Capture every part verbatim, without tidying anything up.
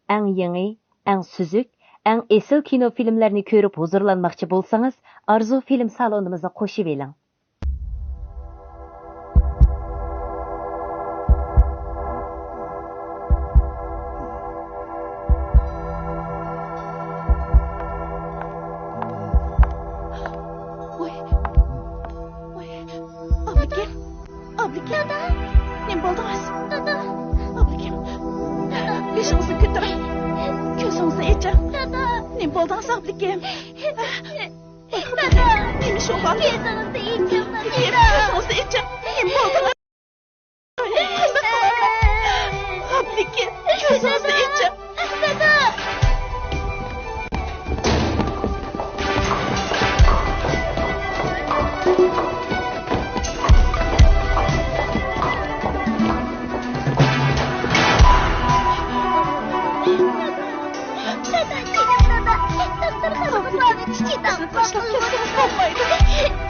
ئەڭ يېڭى، ئەڭ سۈزۈك، ئەڭ ئېسىل كىنو فىلىملەرنى كۆرۈپ ھۇزۇرلانماقچى بولسىڭىز، ئارزۇ فىلىم سالونىمىزنى قوشۇۋېلىڭ. ۋاي، ۋاي، ئابلىكىم، ئابلىكىم. دادا! نېمە بولدىڭىز؟ دادا! ئابلىكىم. دادا! بېشىڭىزنى كۆتۈرۈڭ. كۆزىڭىزنى ئېچىڭ. دادا! نېمە بولدىڭىز، ئابلىكىم؟ دادا! نېمە ئىش بولغان؟ كۆزىڭىزنى ئېچىڭ، دادا! كۆزىڭىزنى ئېچىڭ. نېمە بولدىڭىز؟ قانداق قىلىمەن؟ ئابلىكىم، كۆزىڭىزنى ئېچىڭ. دادا! دادا، دادا، دوختۇرخانىغا بارىمىز. باشلاپ كەتسىڭىز بولمايدۇ.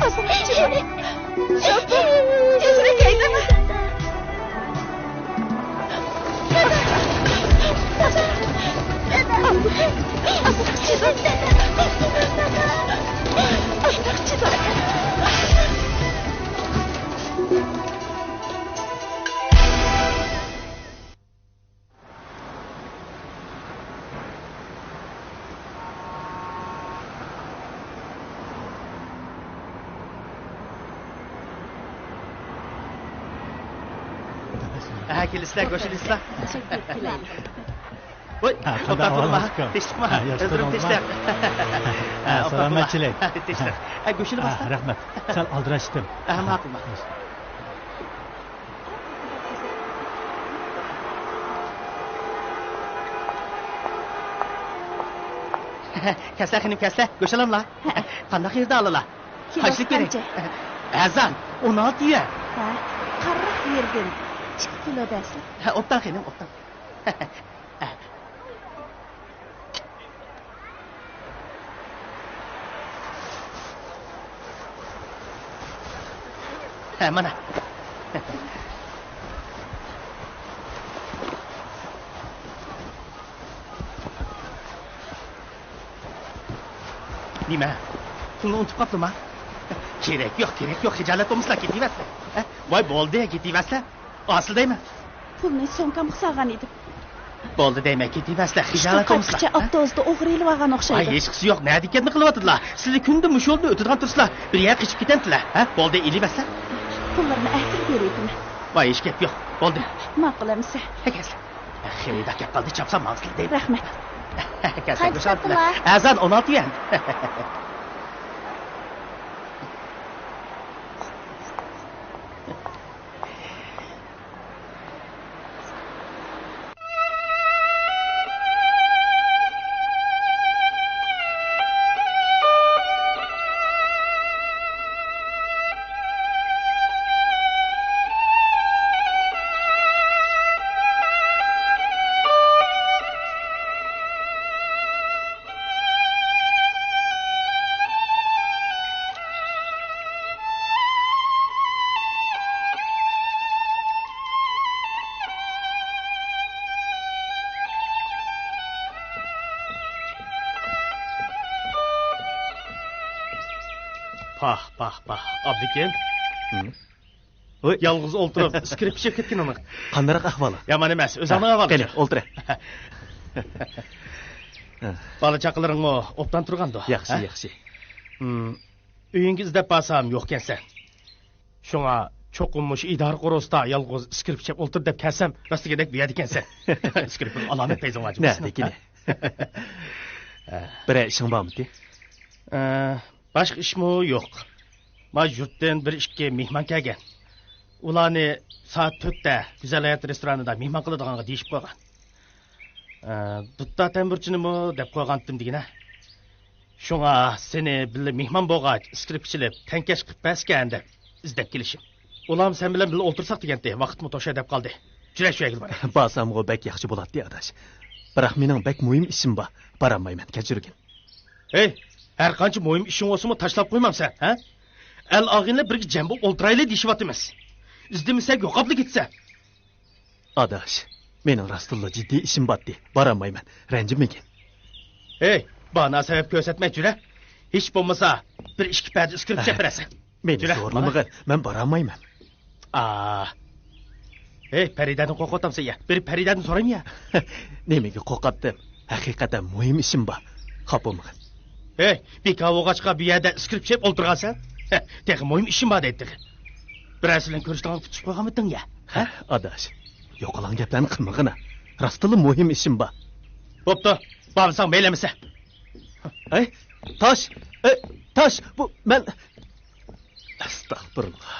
ئازراق جىددىي. شوپۇر، تېزرەك ھەيدەڭ. ھە، كېلىسىلەر، گۆش ئېلىسىلەر. تەشەككۈر، كېلەيلى. ۋوي، ھە، قانداق ئولتۇرۇپ تۇرما. ئەھۋالىڭىز، ئۇكام؟ تىنچلىقما. ھە، ياخشى تۇردۇڭىزما؟ تىنچلىق. ھە، ھە، ئولتۇرۇپ تۇرما. سالامەتچىلىك. تىنچلىق. ھە، گۆشىنى ھە، باستا. رەھمەت. سەل ئالدىراشتىم. ھە، ماقۇل، ماقۇل. كەلسە خېنىم، كەلسە، گۆش ئالاملا. ھە. قانداق يېرىدە ئالىلا؟ كىلوسى قانچە؟ ئەرزان، ئون ئالتە يۈەن. ھە، قارىراق يېرىدىن ئىككى كىلو بەرسە. ھە، ئوبدان خېنىم، ئوبدان. ھە، مانا. نېمە؟ پۇلنى ئۇنتۇپ قاپتىما؟ كېرەك يوق، كېرەك يوق، خىجالەت بولمىسىلا، كېتىۋەرسىلە. ھە؟ ۋاي، بولدى، كېتىۋەرسىلە. ئاسىل دەيمەن. پۇلنى سومكامغا سالغان ئىدىم. بولدى دەيمەن، كېتىۋەرسىلە، خىجالەت بولمىسىلا. قايتقۇچە ئاپتوبۇستا ئوغرى ئېلىۋالغان ئوخشايدۇ. ھېچقىسى يوق، نەدە ئىكەننى قىلىۋاتىدىلا. سىلى كۈندە مۇشۇ يولدىن ئۆتىدىغان تۇرسىلا، بىر يەرگە قېچىپ كېتەمتىلا. ھە؟ بولدى، ئېلىۋەرسىلە. پۇللىرىنى ئەتىگە بېرىۋېتىمەن. ۋاي، ھېچ گەپ يوق، بولدى. ماقۇل ئەمىسە. ھە، كەلسىلە. خېرىدار كەپ قالدى، چاپسان ماڭسىلە دەيمەن. رەھمەت. كەلسىلە، قانچە ساتتىلا؟ ئەرزان، ئون ئالتە يۈەن. پاھ، پاھ، پاھ. ئابلىكىم. ھە؟ ھوي. يالغۇز ئولتۇرۇپ، ئىسكىرىپ پىشىپ كەتكىنىڭ. قانداق ئەھۋالى؟ يامان ئەمەس، ئۆزۈڭنىڭ ھە، ئەھۋالى. قېنى، ئولتۇرە. بالا-چاقىلىرىڭمۇ ئوبدان تۇرغاندۇ؟ ياخشى، ھە؟ ياخشى. ھىم، ئۆيۈڭگە ئىزدەپ بارسام يوقكەنسەن. شۇڭا چوقۇم مۇشۇ ئىدارە قورۇسىدا يالغۇز ئىسكىرىپ پىشىپ ئولتۇر دەپ كەلسەم، راستىدىكىدەك بۇ يەردىكەنسەن. ئىسكىرىپنىڭ ئالامەت پەيزىڭ بار جۇمۇ. نەدىكىنى؟ بىرەر ئىشىڭ بارمىدى؟ ئە، باشقا ئىشمۇ يوق. ما يۇرتتىن بىر ئىككى مېھمان كەلگەن. ئۇلارنى سائەت تۆتتە گۈزەل ھايات رېستورانىدا مېھمان قىلىدىغانغا دېيىشىپ قويغان. ئە، دۇتار تەمبۇرچىنىمۇ دەپ قويغانتىم دېگىنە. شۇڭا سېنى بىللە مېھمان بولغاچ، ئىسكىرىپ چېلىپ، تەڭكەش قىلىپ بەرسىكەن دەپ ئىزدەپ كېلىشىم. ئۇلارمۇ سەن بىلەن بىللە ئولتۇرساق دېگەنتى، ۋاقىتمۇ توشاي دەپ قالدى. جۈرە شۇ يەرگىلا باراي. بارسامغۇ بەك ياخشى بولاتتى، ئاداش. بىراق مېنىڭ بەك مۇھىم ئىشىم بار، بارالمايمەن، كەچۈرگىن. ھەي، ھەر قانچە مۇھىم ئىشىڭ بولسىمۇ تاشلاپ قويمامسەن، ھە؟ ئەل ئاغىنىلەر بىرگە جەم بولۇپ ئولتۇرايلى دېيىشىۋاتىمىز. ئىزدىمىسەك يوقاپلا كېتىسەن. ئاداش، مېنىڭ راستتىنلا جىددىي ئىشىم بارتتى، بارالمايمەن، رەنجىمىگىن. ھەي، بانا سەۋەب كۆرسەتمەي جۈرە. ھېچ بولمىسا بىر ئىككى پەدە ئىسكىرىپ چېپىرەسەن. مېنى جۈرە، زورلىمىغىن، مەن بارالمايمەن. ئا. ھەي، پەرىدەدىن قورقۇۋاتامسەن يا؟ بېرىپ پەرىدەدىن سورايمۇ يا؟ نېمىگە قورقاتتىم؟ ھەقىقەتەن مۇھىم ئىشىم بار. خاپا بولمىغىن. ھەي، بىكار بولغاچقا بۇ يەردە ئىسكىرىپ چېپ ئولتۇرغانسەن؟ ھە، تېخى مۇھىم ئىشىم بار دەيتتىڭ. بىرەرسى بىلەن كۆرۈشىدىغانغا پۇتۇشۇپ قويغانمىدىڭ يا؟ ھە؟ ئاداش، يوقىلاڭ گەپلەرنى قىلمىغىنا. راستتىنلا مۇھىم ئىشىم بار. بوپتۇ، بارمىساڭ مەيلى ئەمىسە. ئەي، تاش، ئەي، تاش، بۇ مەن. ئەستەغپۇرۇللا.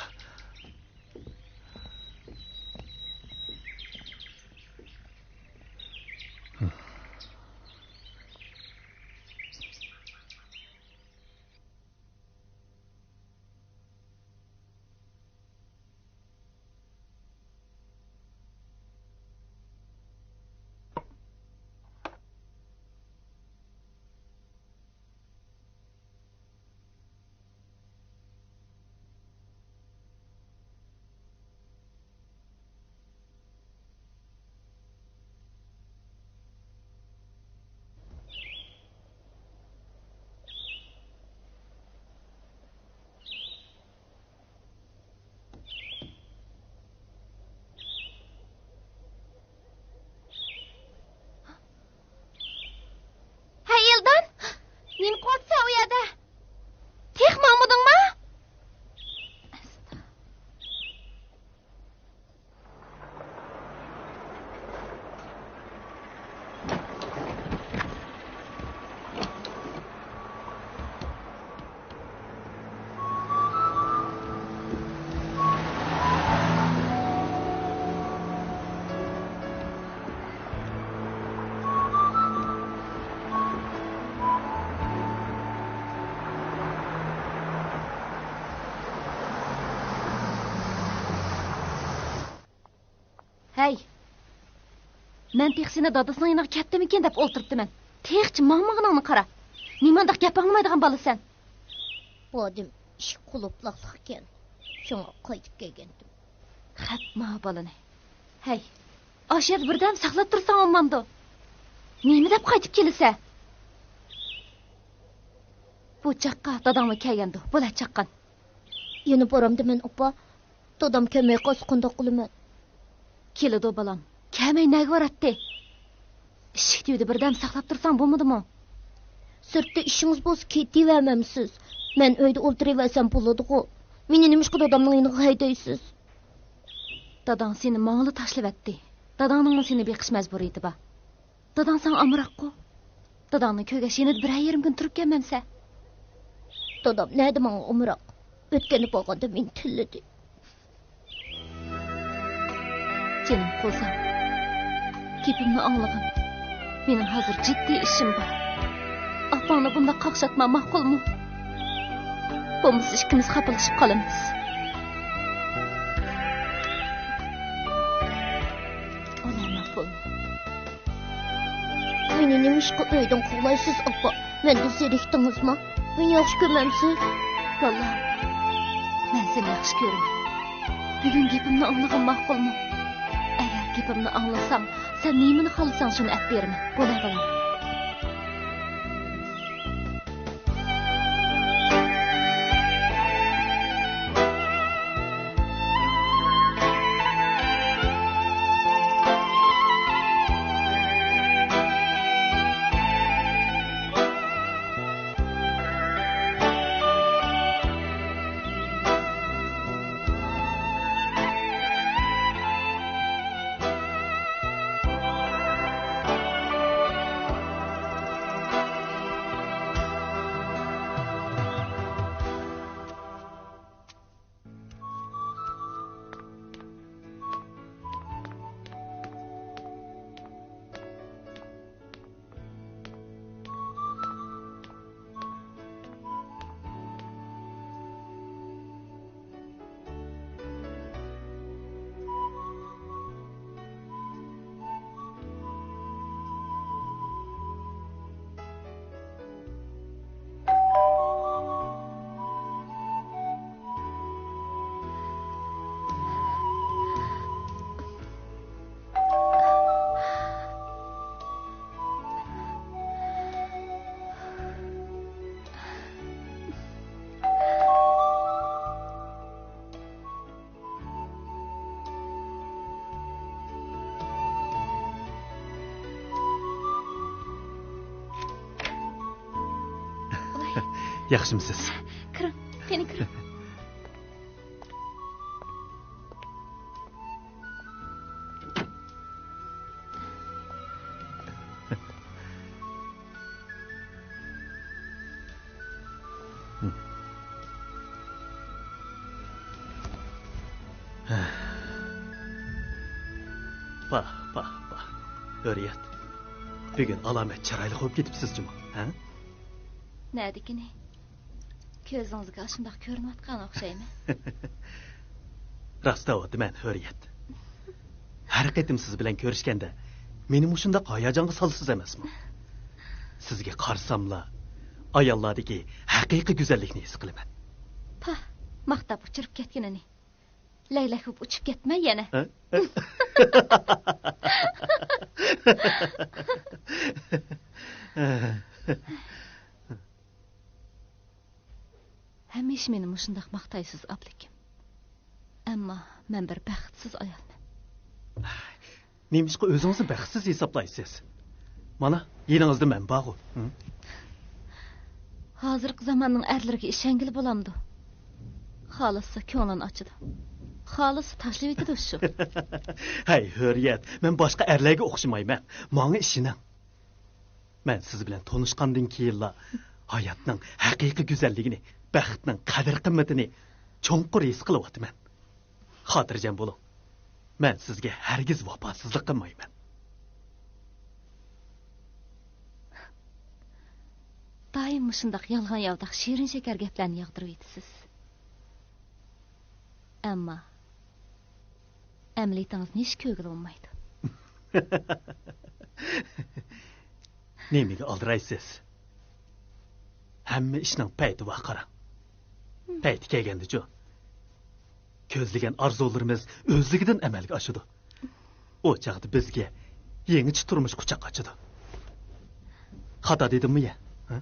ھەي، ئېلدان! نېمە قىلىۋاتىسەن ئۇ يەردە؟ تېخى ماڭمىدىڭمۇ؟ ھەي! مەن تېخى سېنى دادىسىنىڭ يېنىغا كەتتىمىكىن دەپ ئولتۇرۇپتىمەن. تېخىچە ماڭمىغىنىڭنى قارا. نېمانداق گەپ ئاڭلىمايدىغان بالىسەن؟ بۇ ئادەم ئىشىك قۇلۇپلاقلىق ئىكەن. شۇڭا قايتىپ كەلگەنتىم. خەپ ماۋۇ بالىنى. ھەي، ئاشۇ يەردە بىردەم ساقلاپ تۇرساڭ بولمامدۇ؟ نېمە دەپ قايتىپ كېلىسە؟ بۇ چاغقا داداڭمۇ كەلگەندۇ. بولە چاققان. يەنە بارامدىمەن، ئاپا. دادام كەلمەي قالسا قانداق قىلىمەن؟ كېلىدۇ، بالام. كەلمەي نەگە باراتتى؟ ئىشىك تۈۋىدە بىردەم ساقلاپ تۇرساڭ بولمىدىمۇ؟ سىرتتا ئىشىڭىز بولسا كېتىۋەرمەمسىز؟ مەن ئۆيدە ئولتۇرۇۋەرسەم بولىدىغۇ. مېنى نېمىشقا دادامنىڭ يېنىغا ھەيدەيسىز؟ داداڭ سېنى ماڭىلا تاشلىۋەتتى. داداڭنىڭمۇ سېنى بېقىش مەجبۇرىيىتى بار. داداڭ ساڭا ئامراققۇ. داداڭنى كۆرگەچ يېنىدا بىرەر يېرىم كۈن تۇرۇپ كەلمەمسە؟ دادام نەدە ماڭا ئامراق؟ ئۆتكەندە بارغاندا مېنى تىللىدى. جېنىم قوزام، گېپىمنى ئاڭلىغىن. مېنىڭ ھازىر جىددىي ئىشىم بار. ئاپاڭنى بۇنداق قاقشاتما، ماقۇلمۇ؟ بولمىسا ئىككىمىز خاپىلىشىپ قالىمىز. ئۇلار ماقۇلمۇ؟ مېنى نېمىشقا ئۆيدىن قوغلايسىز، ئاپا؟ مەندىن زېرىكتىڭىزما؟ مېنى ياخشى كۆرمەمسىز؟ بالام، مەن سېنى ياخشى كۆرىمەن. بۈگۈن گېپىمنى ئاڭلىغىن، ماقۇلمۇ؟ ئەگەر گېپىمنى ئاڭلىساڭ، سەن نېمىنى خالىساڭ، شۇنى ئەپ بېرىمەن. بولە، بالام. ياخشىمۇسىز؟ كىرىڭ، قېنى كىرىڭ. پاھ، پاھ، پاھ. ھۆرىيەت، بۈگۈن ئالامەت چىرايلىق بولۇپ كېتىپسىز جۇمۇ، ھە؟ نەدىكىنى؟ كۆزىڭىزگە ئاشۇنداق كۆرۈنۈۋاتقان ئوخشايمەن. راست دەۋاتىمەن، ھۆرىيەت. ھەر قېتىم سىز بىلەن كۆرۈشكەندە، مېنى مۇشۇنداق ھاياجانغا سالىسىز ئەمەسمۇ؟ سىزگە قارىساملا، ئاياللاردىكى ھەقىقىي گۈزەللىكنى ھېس قىلىمەن. پاھ، ماختاپ ئۇچۇرۇپ كەتكىنىنى. لەگلەك بولۇپ ئۇچۇپ كەتمە يەنە. ھە؟ ھەمىشە مېنى مۇشۇنداق ماختايسىز، ئابلىكىم. ئەمما مەن بىر بەختسىز ئايالمەن. نېمىشقا ئۆزىڭىزنى بەختسىز ھېسابلايسىز؟ مانا، يېنىڭىزدا مەن بارغۇ. ھە؟ ھازىرقى زاماننىڭ ئەرلىرىگە ئىشەنگىلى بولامدۇ؟ خالىسا كۆڭلىنى ئاچىدۇ. خالىسا تاشلىۋېتىدۇ شۇ. ھەي، ھۆرىيەت، مەن باشقا ئەرلەرگە ئوخشىمايمەن. ماڭا ئىشىنىڭ. مەن سىز بىلەن تونۇشقاندىن كېيىنلا ھاياتنىڭ ھەقىقىي گۈزەللىكىنى، بەختنىڭ قەدىر-قىممىتىنى چوڭقۇر ھېس قىلىۋاتىمەن. خاتىرجەم بولۇڭ، مەن سىزگە ھەرگىز ۋاپاسىزلىق قىلمايمەن. دائىم مۇشۇنداق يالغان-ياۋىداق شېرىن-شېكەر گەپلەرنى ياغدۇرۇۋېتىسىز. ئەمما ئەمەلىيىتىڭىزنى ھېچ كۆرگىلى بولمايدۇ. نېمىگە ئالدىرايسىز؟ ھەممە ئىشنىڭ پەيتى بار، قاراڭ. پەيتى كەلگەندىچۇ، كۆزلىگەن ئارزۇلىرىمىز ئۆزلۈكىدىن ئەمەلگە ئاشىدۇ. ئۇ چاغدا بىزگە يېڭىچە تۇرمۇش قۇچاق ئاچىدۇ. خاتا دېدىممۇ يە؟ ھە؟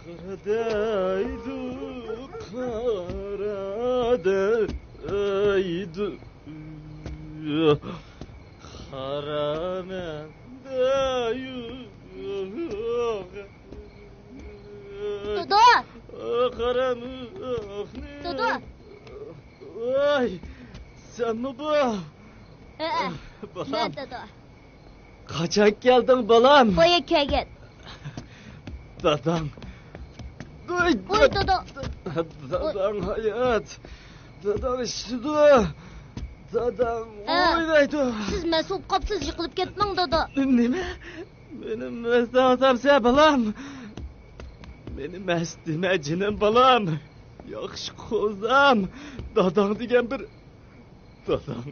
قارا دەيدۇ، قارا دەيدۇ. قارا مەن دەيدۇ. دودو! قارا مەن. دودو! ۋاي، سەنمۇ بۇ؟ ھەئە، بالام. مەن دادا. قاچان كەلدىڭ، بالام؟ بايا كەلگەن. داداڭ. ۋاي، ۋاي، دادا. داداڭ ھايات. داداڭ ئىششىدۇ. داداڭ ھە. ئوينايدۇ. سىز مەست بولۇپ قاپسىز، يىقىلىپ كەتمەڭ، دادا. نېمە؟ مېنى مەستەڭ سەپسە بالام. مېنى مەست دېمە جېنىم بالام. ياخشى قوزام. داداڭ دېگەن بىر داداڭ.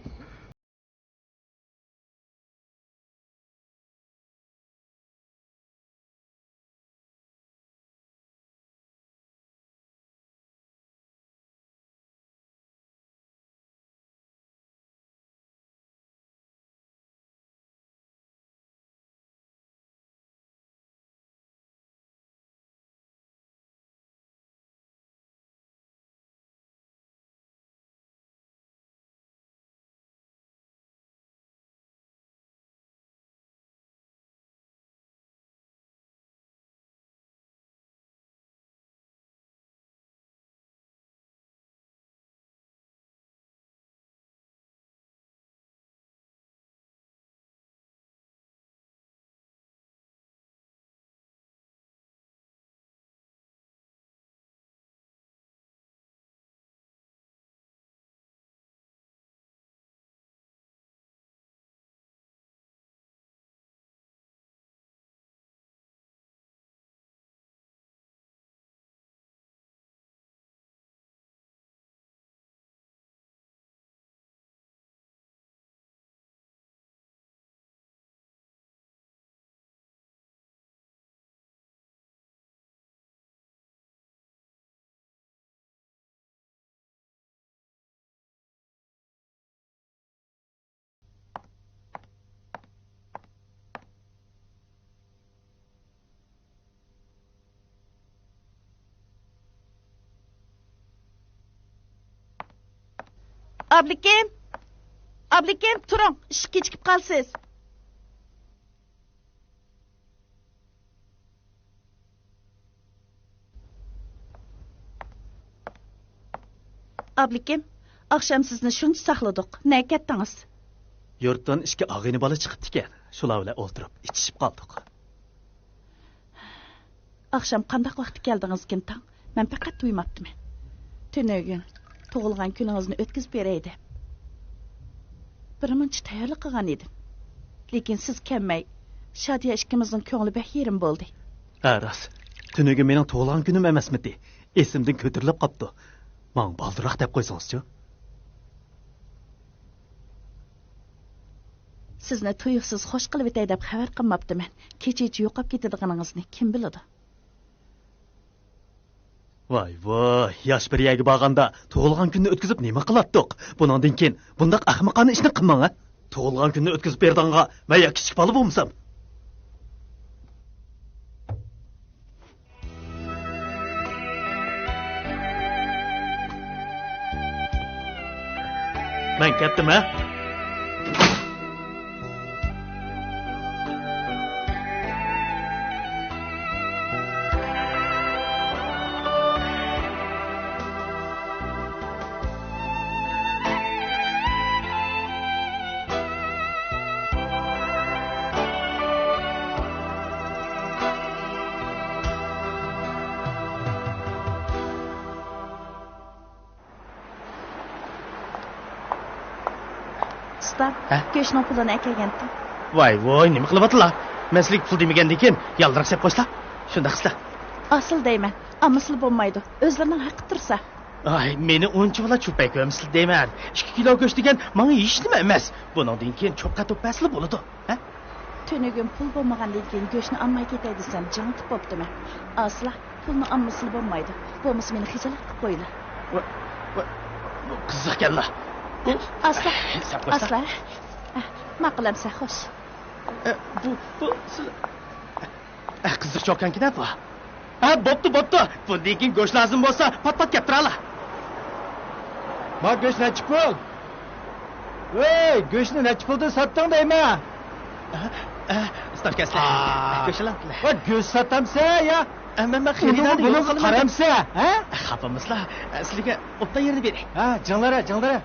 ئابلىكىم! ئابلىكىم، تۇرۇڭ، ئىشىك كېچىكىپ قالىسىز. ئابلىكىم، ئاخشام سىزنى شۇنچە ساقلىدۇق، نەگە كەتتىڭىز؟ يۇرتتىن ئىككى ئاغىنە بالا چىقىپتىكەن، شۇلار بىلەن ئولتۇرۇپ ئىچىشىپ قالدۇق. ئاخشام قانداق ۋاقىتتا كەلدىڭىزكىن تاڭ؟ مەن پەقەت تۇيماپتىمەن. تۈنۈگۈن تۇغۇلغان كۈنىڭىزنى ئۆتكۈزۈپ بېرەي دەپ بىر مۇنچە تەييارلىق قىلغان ئىدىم. لېكىن سىز كەلمەي، شادىيە ئىككىمىزنىڭ كۆڭلى بەك يېرىم بولدى. ھە، راست. تۈنۈگۈن مېنىڭ تۇغۇلغان كۈنۈم ئەمەسمىدى؟ ئېسىمدىن كۆتۈرۈلۈپ قاپتۇ. ماڭا بالدۇرراق دەپ قويسىڭىزچۇ؟ سىزنى تۇيۇقسىز خوش قىلىۋېتەي دەپ خەۋەر قىلماپتىمەن. كېچىچە يوقاپ كېتىدىغىنىڭىزنى كىم بىلىدۇ؟ ۋاي ۋاي، ياش بىر يەرگە بارغاندا تۇغۇلغان كۈننى ئۆتكۈزۈپ نېمە قىلاتتۇق؟ بۇنىڭدىن كېيىن بۇنداق ئەخمىقانە ئىشنى قىلماڭ ھە. تۇغۇلغان كۈننى ئۆتكۈزۈپ بېرىدىغانغا مەن يا كىچىك بالا بولمىسام. مەن كەتتىم ھە. ئۇستا، ھە؟ گۆشنىڭ پۇلىنى ئەكەلگەنتىم. ۋاي ۋوي، نېمە قىلىۋاتىلا؟ مەن سىلىگە پۇل دېمىگەندىن كېيىن يالدىراق سەپ قويسىلا. شۇنداق قىلسىلا. ئاسىل دەيمەن، ئالمىسىلا بولمايدۇ. ئۆزلىرىنىڭ ھەققى تۇرسا. ئاي، مېنى ئۇنچىۋالا چۈپەي كۆرمىسىلا دەيمەن. ئىككى كىلو گۆش دېگەن ماڭا ھېچنېمە ئەمەس. بۇنىڭدىن كېيىن چوققا توپ بەرسىلا بولىدۇ. ھە؟ تۈنۈگۈن پۇل بولمىغاندىن كېيىن گۆشنى ئالماي كېتەي دېسەم، جىڭ ئېتىپ بوپتىمەن. ئاسىلا، پۇلنى ئالمىسىلا بولمايدۇ. بولمىسا مېنى خىجالەت قىلىپ قويىلا. ۋاي، ۋاي، بۇ قىزىقكەنلا. بۇ ئاسلا، سەپ قويسا. ئاسلا. ئە، ماقۇل ئەمسە، خوش. ئە، بۇ، بۇ سىز، ئە، قىزىق چوكانكىنە بۇ. ھە، بوپتۇ، بوپتۇ. بۇندىن كېيىن گۆش لازىم بولسا، پات-پات كەپ تۇرالا. ما گۆش نەچچە پۇل؟ ۋەي، گۆشنى نەچچە پۇلدىن ساتتىڭ دەيمەن؟ ئە، ئە، ئۇستام كەلسە. ئا. گۆش ئالامسىلەر؟ ۋە گۆش ساتامسە يا؟ ئە، مەن، مەن ئۇنىڭغا خېرىدارنى يولغا بۇنىڭغا قارامسە، ھە؟ ئە، خاپىمىسىلا، ئە، سىلىگە ئوبدان يېرىنى بېرەي. ھە، جىڭلارە، جىڭلارە.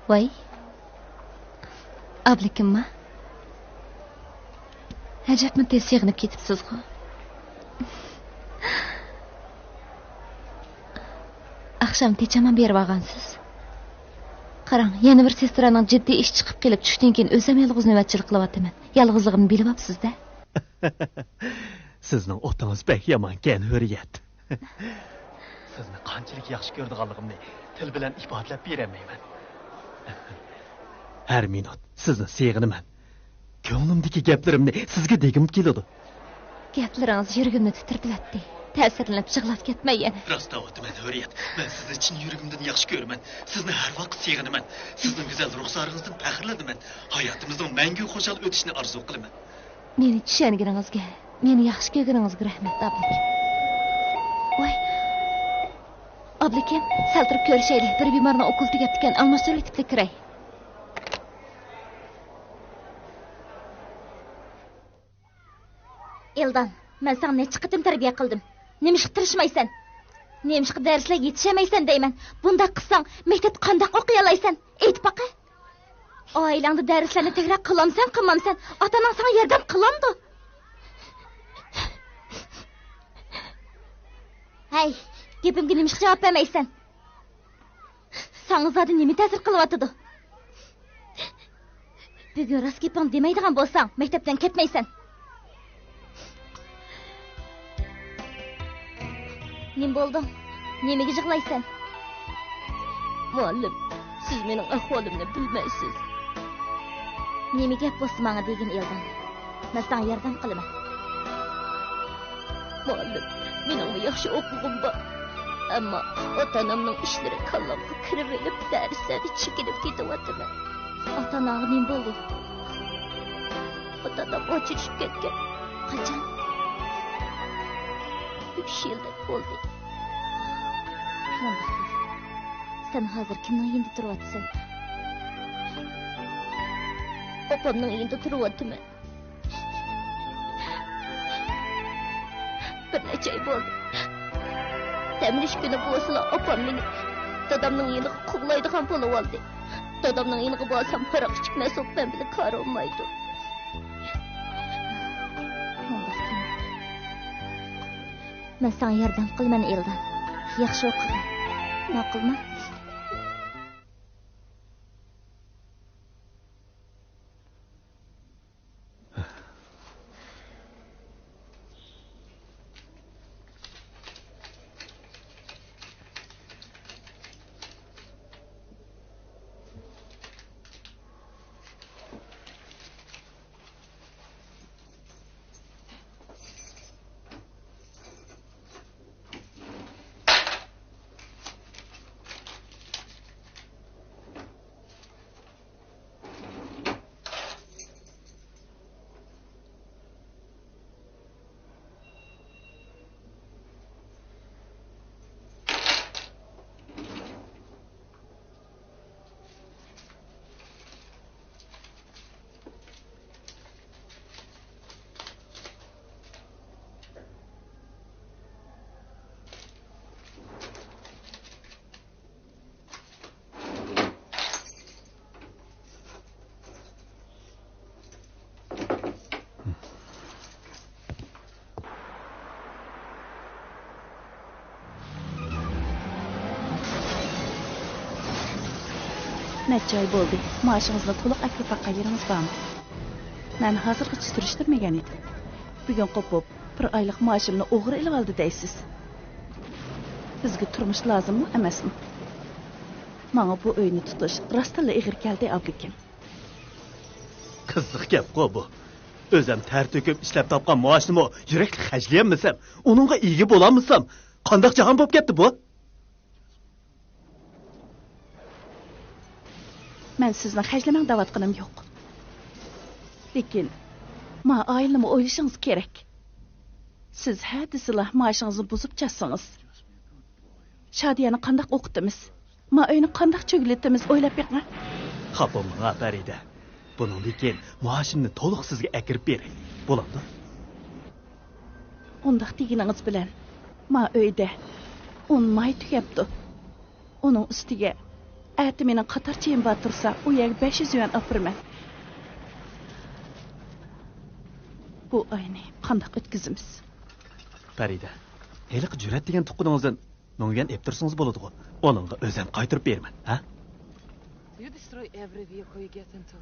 ۋاي، ئابلىكىمما؟ ئەجەبمۇ تېز سېغىنىپ كېتىپسىزغۇ؟ ئاخشام تېچەمان بېرىۋالغانسىز. قاراڭ، يەنە بىر سېسترانىڭ جىددىي ئىش چىقىپ قېلىپ، چۈشتىن كېيىن ئۆزۈم يالغۇز نۆۋەتچىلىك قىلىۋاتىمەن. يالغۇزلۇقۇمنى بىلىۋاپسىز-دە. سىزنىڭ ئوتىڭىز بەك يامانكەن، ھۆرىيەت. سىزنى قانچىلىك ياخشى كۆرىدىغانلىقىمنى تىل بىلەن ئىپادىلەپ بېرەلمەيمەن. ھەر مىنۇت سىزنى سېغىنىمەن. كۆڭلۈمدىكى گەپلىرىمنى سىزگە دېگۈم كېلىدۇ. گەپلىرىڭىز يۈرىكىمنى تىترىتىۋەتتى. تەسىرلىنىپ يىغلاپ كەتمەي يەنە. راست دەۋاتىمەن، ھۆرىيەت. مەن سىزنى چىن يۈرىكىمدىن ياخشى كۆرىمەن. سىزنى ھەر ۋاقىت سېغىنىمەن. سىزنىڭ گۈزەل رۇخسارىڭىزدىن پەخىرلىنىمەن. ھاياتىمىزنىڭ مەڭگۈ خۇشال ئۆتۈشىنى ئارزۇ قىلىمەن. مېنى چۈشەنگىنىڭىزگە، مېنى ياخشى كۆرگىنىڭىزگە رەھمەت، ئابلىكىم. ۋاي. ئابلىكىم، سەل تۇرۇپ كۆرۈشەيلى. بىر بىمارنىڭ ئوكۇلى تۈگەپتىكەن، ئالماشتۇرۇۋېتىپلا كىرەي. ئېلدان، مەن ساڭا نەچچە قېتىم تەربىيە قىلدىم. نېمىشقا تىرىشمايسەن؟ نېمىشقا دەرسلەرگە يېتىشەلمەيسەن دەيمەن. بۇنداق قىلساڭ، مەكتەپتە قانداق ئوقۇيالايسەن؟ ئېيتىپ باقە. ئائىلەڭدە دەرسلەرنى تەكرار قىلامسەن، قىلمامسەن؟ ئاتا-ئاناڭ ساڭا ياردەم قىلامدۇ؟ ھەي، گېپىمگە نېمىشقا جاۋاب بەرمەيسەن؟ ساڭا زادى نېمە تەسىر قىلىۋاتىدۇ؟ بۈگۈن راست گېپىڭنى دېمەيدىغان بولساڭ، مەكتەپتىن كەتمەيسەن. نېمە بولدۇڭ؟ نېمىگە يىغلايسەن؟ مۇئەللىم، سىز مېنىڭ ئەھۋالىمنى بىلمەيسىز. نېمە گەپ بولسا ماڭا دېگىن، ئېلدان. مەن ساڭا ياردەم قىلىمەن. مۇئەللىم، مېنىڭمۇ ياخشى ئوقۇغۇم بار. ئەمما ئاتا-ئانامنىڭ ئىشلىرى كاللامغا كىرىۋېلىپ، دەرسلەردە چېكىنىپ كېتىۋاتىمەن. ئاتا-ئاناڭغا نېمە بولدى؟ ئاتا-ئانام ئاجرىشىپ كەتكەن. قاچان؟ ئۈچ يىلدەك بولدى. مۇنداق قىل. سەن ھازىر كىمنىڭ يېنىدا تۇرۇۋاتىسەن؟ ئاپامنىڭ يېنىدا تۇرۇۋاتىمەن. بىر نەچچە ئاي بولدى. دەم ئېلىش كۈنى بولسىلا، ئاپام مېنى دادامنىڭ يېنىغا قوغلايدىغان بولۇۋالدى. دادامنىڭ يېنىغا بارسام، ھاراق ئىچىپ مەست بولۇپ، مەن بىلەن كارى بولمايدۇ. مەن ساڭا ياردەم قىلىمەن، ئېلدان. ياخشى ئوقۇغىن. ماقۇلمۇ؟ نەچچە ئاي بولدى، مائاشىڭىزنى تولۇق ئەكىرىپ باققان يېرىڭىز بارمۇ؟ مەن ھازىرغىچە سۈرۈشتۈرمىگەن ئىدىم. بۈگۈن قوپۇپ، بىر ئايلىق مائاشىمنى ئوغرى ئېلىۋالدى دەيسىز. بىزگە تۇرمۇش لازىممۇ ئەمەسمۇ؟ ماڭا بۇ ئۆينى تۇتۇش راستتىنلا ئېغىر كەلدى، ئابلىكىم. قىزىق گەپقۇ بۇ. ئۆزۈم تەر تۆكۈپ ئىشلەپ تاپقان مائاشنىمۇ يۈرەكلىك خەجلىيەلمىسەم، ئۇنىڭغا ئىگە بولالمىسام، قانداق جاھان بولۇپ كەتتى بۇ؟ مەن سىزنى خەجلىمەڭ دەۋاتقىنىم يوق. لېكىن، ما ئائىلىنىمۇ ئويلىشىڭىز كېرەك. سىز ھە دېسىلا مائاشىڭىزنى بۇزۇپ چاتسىڭىز، شادىيەنى قانداق ئوقۇتىمىز؟ ما ئۆينى قانداق چۆگىلىتىمىز، ئويلاپ بېقىڭ. خاپا بولماڭ، پەرىدە. بۇنىڭدىن كېيىن مائاشىمنى تولۇق سىزگە ئەكىرىپ بېرەي. بولامدۇ؟ ئۇنداق دېگىنىڭىز بىلەن، ما ئۆيدە ئۇن ماي تۈگەپتۇ. ئۇنىڭ ئۈستىگە ئەتە مېنىڭ قاتار چېيىم بار تۇرسا، ئۇ يەرگە بەش يۈز يۈەن ئاپىرىمەن. بۇ ئاينى قانداق ئۆتكۈزىمىز؟ پەرىدە، ھېلىقى جۈرئەت دېگەن تۇغقىنىڭىزدىن مىڭ يۈەن ئېلىپ تۇرسىڭىز بولىدىغۇ. ئۇنىڭغا ئۆزۈم قايتۇرۇپ بېرىمەن، ھە؟ You destroy every vehicle you get into.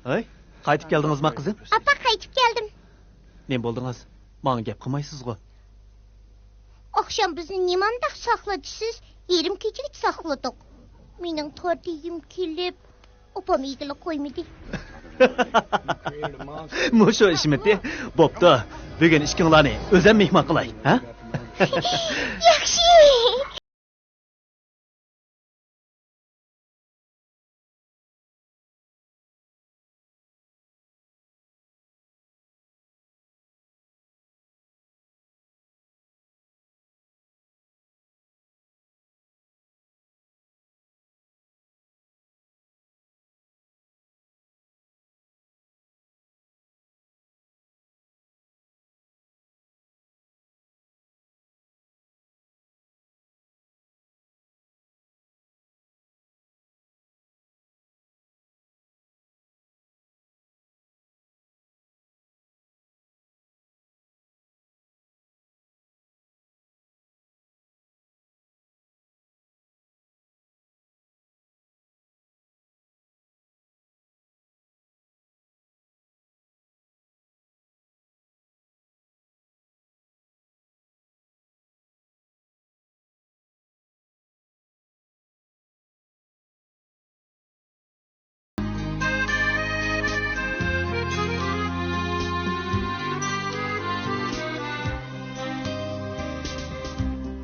ھەي، قايتىپ كەلدىڭىزما، قىزىم؟ ئاپا، قايتىپ كەلدىم. نېمە بولدىڭىز؟ ماڭا گەپ قىلمايسىزغۇ؟ ئاخشام بىزنى نېمانداق ساقلىدى سىز؟ يېرىم كېچىگىچە ساقلىدۇق. مېنىڭ تور دېگۈم كېلىپ، ئاپام ئىگىلىك قويمىدى. مۇشۇ ئىشمىتى؟ بوپتۇ، بۈگۈن ئىككىڭلارنى ئۆزۈم مېھمان قىلاي، ھە؟ ياخشى.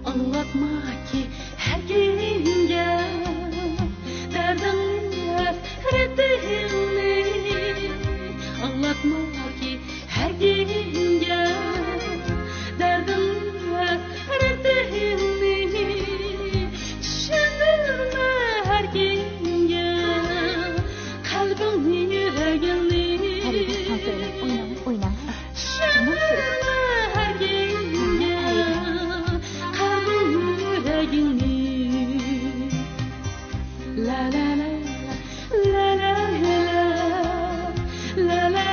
ئاڭلاتماكى ھەر كىمگە دەردىڭنى، ھەسرىتىڭنى. ئاڭلاتماكى ھەر كىمگە دەردىڭنى، ھەسرىتىڭنى. چۈشەندۈرمە ھەر كىمگە قەلبىڭنى، يۈرىكىڭنى. پەرىدە، تەڭسىرىمەڭ، ئويناڭ، ئويناڭ. چۈشەندۈرمە ھەر كىمگە قەلبىڭنى، يۈرىكىڭنى. لا، لا، لا، لا، لا، لا، لا، لا، لا.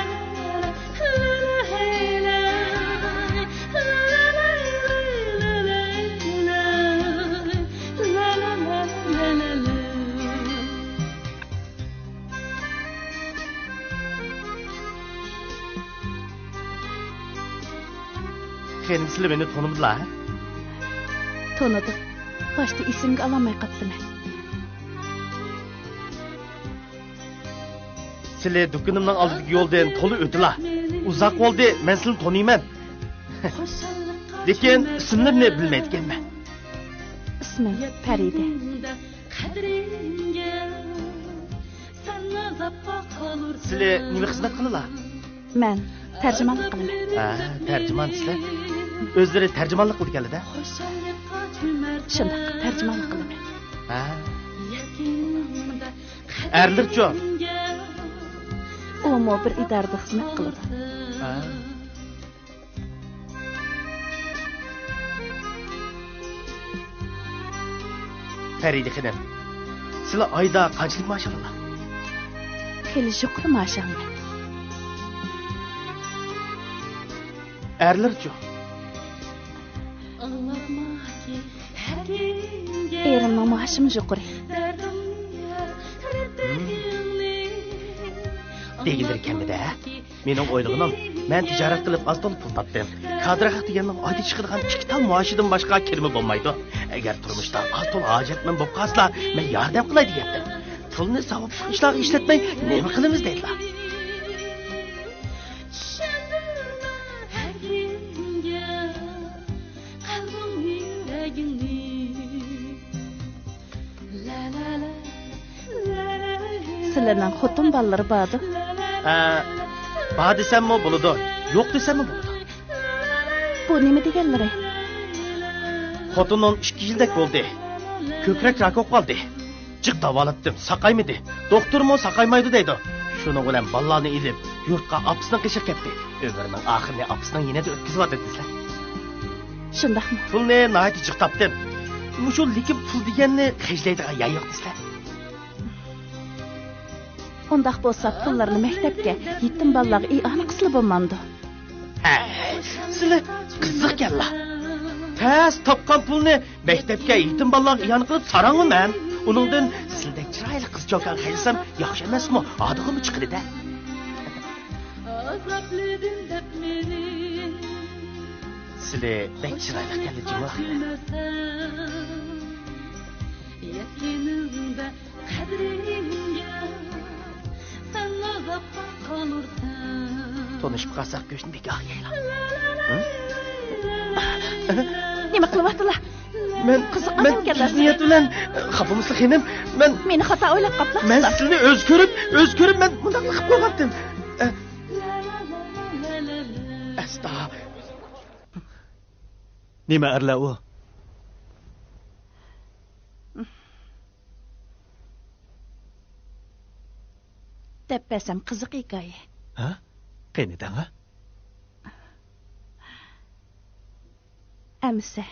خېنىم، سىلى مېنى تونۇمدىلا، ھە؟ تونۇدۇم. باشتا ئېسىمگە ئالالماي قاپتىمەن. سىلى دۇكىنىمنىڭ ئالدىدىكى يولدىن تولا ئۆتىلا. ئۇزاق بولدى، مەن سىلىنى تونۇيمەن. لېكىن ئىسىملىرىنى بىلمەيدىكەنمەن. ئىسمىم پەرىدە. سىلى نېمە خىزمەت قىلىلا؟ مەن تەرجىمانلىق قىلىمەن. ھە، تەرجىمان دېسىلە. ئۆزلىرى تەرجىمانلىق قىلىدىكەنلىدە. شۇنداق، تەرجىمانلىق قىلىمەن. ھە. ئەرلىرىچۇ؟ ئۇمۇ بىر ئىدارىدە خىزمەت قىلىدۇ. ھە. پەرىدە خېنىم، سىلە ئايدا قانچىلىك مائاش ئالىلا؟ خېلى يۇقىرى مائاش ئالىمەن. ئەرلىرىچۇ؟ ئېرىمنىڭ مائاشىمۇ يۇقىرى. دېگىنىدەك كەممىدە، ھە؟ مېنىڭ ئويلىغىنىم، مەن تىجارەت قىلىپ ئاز تولا پۇل تاپتىم. كادىر ھەق دېگەننىڭ ئايدا چىقىدىغان ئىككى تال مائاشىدىن باشقا كىرىمى بولمايدۇ. ئەگەر تۇرمۇشتا ئاز تولا ھاجەتمەن بولۇپ قالسىلا، مەن ياردەم قىلاي دېگەنتىم. پۇلنى ساۋابلىق ئىشلارغا ئىشلەتمەي نېمە قىلىمىز دەيدىلا. سىلەرنىڭ خوتۇن بالىلىرى باردۇ؟ ھە، بار دېسەممۇ بولىدۇ، يوق دېسەممۇ بولىدۇ. بۇ نېمە دېگەنلىرى؟ خوتۇنۇم ئىككى يىلدەك بولدى. كۆكرەك راكى بولۇپ قالدى. جىق داۋالاتتىم، ساقايمىدى. دوختۇرمۇ ساقايمايدۇ دەيدۇ. شۇنىڭ بىلەن بالىلارنى ئېلىپ، يۇرتقا ئاپىسىنىڭ قېشىغا كەتتى. ئۆمرىنىڭ ئاخىرىنى ئاپىسىنىڭ يېنىدا ئۆتكۈزۈۋاتىدۇ دېسىلە. شۇنداقمۇ؟ پۇلنى ناھايىتى جىق تاپتىم. مۇشۇ لېكىن پۇل دېگەننى خەجلەيدىغان يەر يوق دېسىلە. ئۇنداق بولسا، پۇللارنى مەكتەپكە، يېتىم بالىلارغا ئىئانە قىلسىلا بولمامدۇ؟ ھەي، سىلى قىزىقكەنلا. تەس تاپقان پۇلنى مەكتەپكە يېتىم بالىلارغا ئىئانە قىلىپ ساراڭمۇ مەن؟ ئۇنىڭدىن سىلدەك چىرايلىق قىز چوكان خەجلىسەم ياخشى ئەمەسمۇ؟ ھادىغىمۇ چىقىدۇ-دە. ئازابلىدىم دەپ مېنى سىلى بەك چىرايلىق ئىكەنلا جۇمۇ. يەتكىنىڭدە قەدرىڭگە سەن ئازابقا قالۇرسەن. تونۇشۇپ قالساق گۆشنى بىكارغا يەيلا. نېمە قىلىۋاتىلا؟ مەن، قىزىق مەن ئادەمكەن تۈز نىيەت بىلەن، خاپىمۇسىز خېنىم، مەن مېنى خاتا ئويلاپ قاپلا. مەن سىلىنى ئۆز كۆرۈپ، ئۆز كۆرۈپ مەن مۇنداقلا قىلىپ قويغانتىم. ئەستا. نېمە ئەرلەر ئۇ؟ دەپ بەرسەم قىزىق ھېكايە. ھە؟ قېنى دەڭە. ئەمىسە،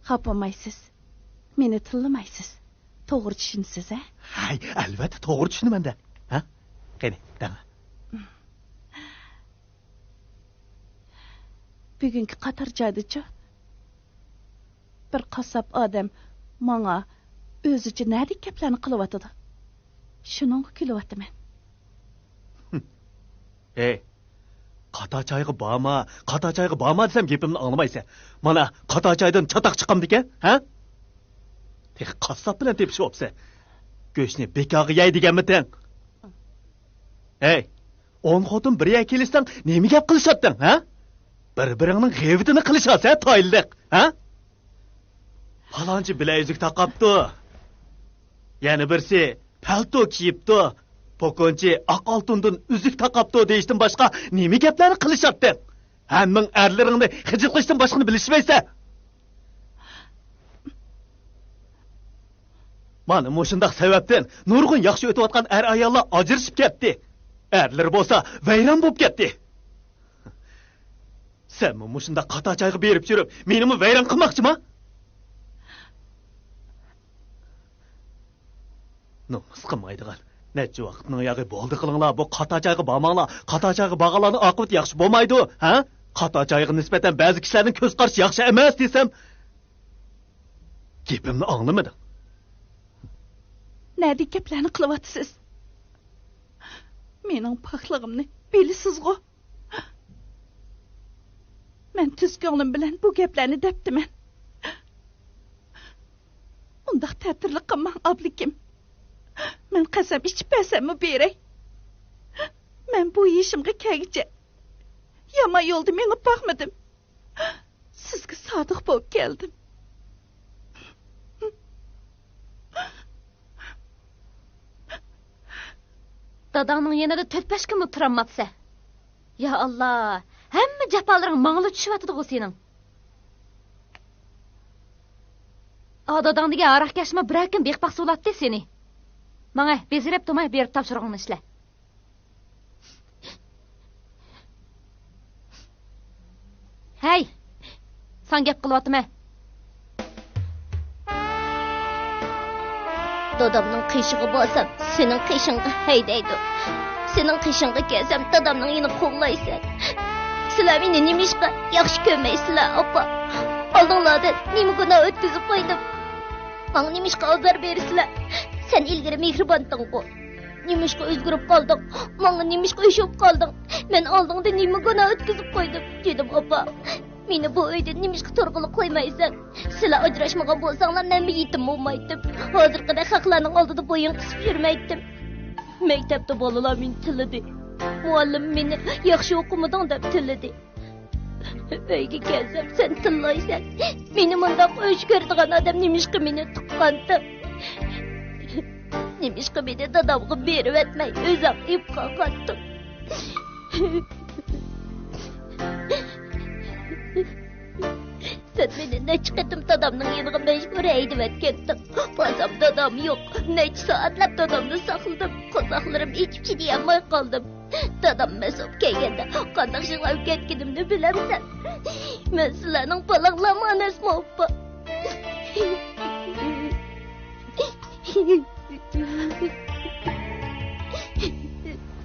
خاپىمايسىز. مېنى تىللىمايسىز. توغرا چۈشىنىسىز، ھە؟ ھەي، ئەلۋەتتە توغرا چۈشىنىمەن-دە. ھە؟ قېنى، دەڭە. بۈگۈنكى قاتار جايدىچۇ، بىر قاسساپ ئادەم ماڭا ئۆزىچە نەدىكى گەپلەرنى قىلىۋاتىدۇ. شۇنىڭغا كۈلۈۋاتىمەن. ھەي، قاتار جايغا بارما، قاتار جايغا بارما دېسەم گېپىمنى ئاڭلىمايسەن. مانا، قاتار جايدىن چاتاق چىقامدىكەن، ھە؟ تېخى قاسساپ بىلەن تېپىشىۋاپسەن. گۆشنى بىكارغا يەي دېگەنمىتىڭ؟ ھەي، ئون خوتۇن بىر يەرگە كېلىشسەڭ نېمە گەپ قىلىشاتتىڭ، ھە؟ بىر-بىرىڭنىڭ غەيۋىتىنى قىلىشاسەن، تايىنلىق، ھە؟ پالانچى بىلەيۈزۈك تاقاپتۇ. يەنە بىرسى پەلتو كىيىپتۇ. پوكونچى ئاق ئالتۇندىن ئۈزۈك تاقاپتۇ دېيىشتىن باشقا نېمە گەپلەرنى قىلىشاتتىڭ؟ ھەممىڭ ئەرلىرىڭنى خىجىل قىلىشتىن باشقىنى بىلىشمەيسەن. مانا مۇشۇنداق سەۋەبتىن نۇرغۇن ياخشى ئۆتۈۋاتقان ئەر-ئاياللار ئاجرىشىپ كەتتى. ئەرلىرى بولسا ۋەيران بولۇپ كەتتى. سەنمۇ مۇشۇنداق قاتار جايغا بېرىپ يۈرۈپ، مېنىمۇ ۋەيران قىلماقچىما؟ نومۇس قىلمايدىغان. نەچچە ۋاقىتنىڭ ياغى بولدى قىلىڭلار، بۇ قاتار جايغا بارماڭلار. قاتار جايغا بارغانلارنىڭ ئاقىۋىتى ياخشى بولمايدۇ، ھە؟ قاتار جايغا نىسبەتەن بەزى كىشىلەرنىڭ كۆز قارىشى ياخشى ئەمەس دېسەم، گېپىمنى ئاڭلىمىدىڭ. نەدىكى گەپلەرنى قىلىۋاتىسىز؟ مېنىڭ پاكلىقىمنى بىلىسىزغۇ؟ مەن تۈز كۆڭلۈم بىلەن بۇ گەپلەرنى دەپتىمەن. ئۇنداق تەتۈرلۈك قىلماڭ، ئابلىكىم. مەن قەسەم ئىچىپ بەرسەممۇ بېرەي، مەن بۇ يېشىمغا كەلگۈچە يامان يولدا مېڭىپ باقمىدىم. سىزگە سادىق بولۇپ كەلدىم. داداڭنىڭ يېنىدا تۆت-بەش كۈنمۇ تۇرالماپسەن. يا ئاللا، ھەممە جاپالىرىڭ ماڭىلا چۈشۈۋاتىدىغۇ سېنىڭ. ئا، داداڭ دېگەن ھاراقكەشمۇ بىرەر كۈن بېقىپ باقسا بولاتتى سېنى. ماڭە، بېزىرىپ تۇرماي بېرىپ تاپشۇرۇقۇڭنى ئىشلە. ھەي، ساڭا گەپ قىلىۋاتىمەن. دادامنىڭ قېشىغا بارسام، سېنىڭ قېشىڭغا ھەيدەيدۇ. سېنىڭ قېشىڭغا كەلسەم، دادامنىڭ يېنىغا قوغلايسەن. سىلەر مېنى نېمىشقا ياخشى كۆرمەيسىلەر، ئاپا؟ ئالدىڭلاردا نېمە گۇناھ ئۆتكۈزۈپ قويدۇم؟ ماڭا نېمىشقا ئازار بېرىسىلەر؟ سەن ئىلگىرى مېھرىبانتىڭغۇ. نېمىشقا ئۆزگىرىپ قالدىڭ؟ ماڭا نېمىشقا ئۆچۈپ قالدىڭ؟ مەن ئالدىڭدا نېمە گۇناھ ئۆتكۈزۈپ قويدۇم؟ جېنىم ئاپا، مېنى بۇ ئۆيدىن نېمىشقا تۇرغىلى قويمايسەن؟ سىلەر ئاجراشمىغان بولساڭلار، مەنمۇ يېتىم بولمايتتىم. ھازىرقىدەك خەقلەرنىڭ ئالدىدا بويۇن قىسىپ يۈرمەيتتىم. مەكتەپتە بالىلار مېنى تىللىدى. مۇئەللىم مېنى ياخشى ئوقۇمىدىڭ دەپ تىللىدى. ئۆيگە كەلسەم، سەن تىللايسەن. مېنى مۇنداق ئۆچ كۆرىدىغان ئادەم نېمىشقا مېنى تۇغقانتىڭ؟ نېمىشقا مېنى دادامغا بېرىۋەتمەي، ئۆزۈڭ ئېلىپ قالغانتىڭ؟ سەن مېنى نەچچە قېتىم دادامنىڭ يېنىغا مەجبۇر ھەيدىۋەتكەنتىڭ. بارسام دادام يوق. نەچچە سائەتلەپ دادامنى ساقلىدىم. قورساقلىرىم ئېچىپ چىدىيالماي قالدىم. دادام مەست بولۇپ كەلگەندە قانداق يىغلاپ كەتكىنىمنى بىلەمسەن؟ مەن سىلەرنىڭ بالاڭلارمۇ ئەمەسمۇ، ئاپا؟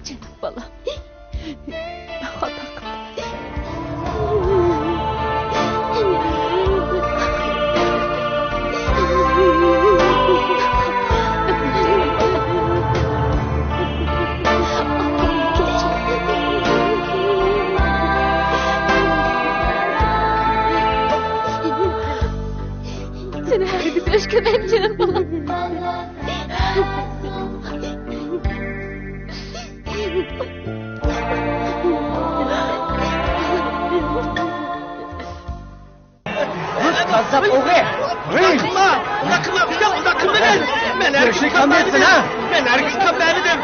جېنىم بالام. خاتا قىلدىم. شېرىن بالام. كاززاپ ئوغرى! ھېي! ئۇنداق قىلما! ئۇنداق قىلما! ئۇكام، ئۇنداق قىلمىغىن! مەن ھەرگىز قان بەرمىدىم! مەن ھەرگىز قان بەرمىدىم!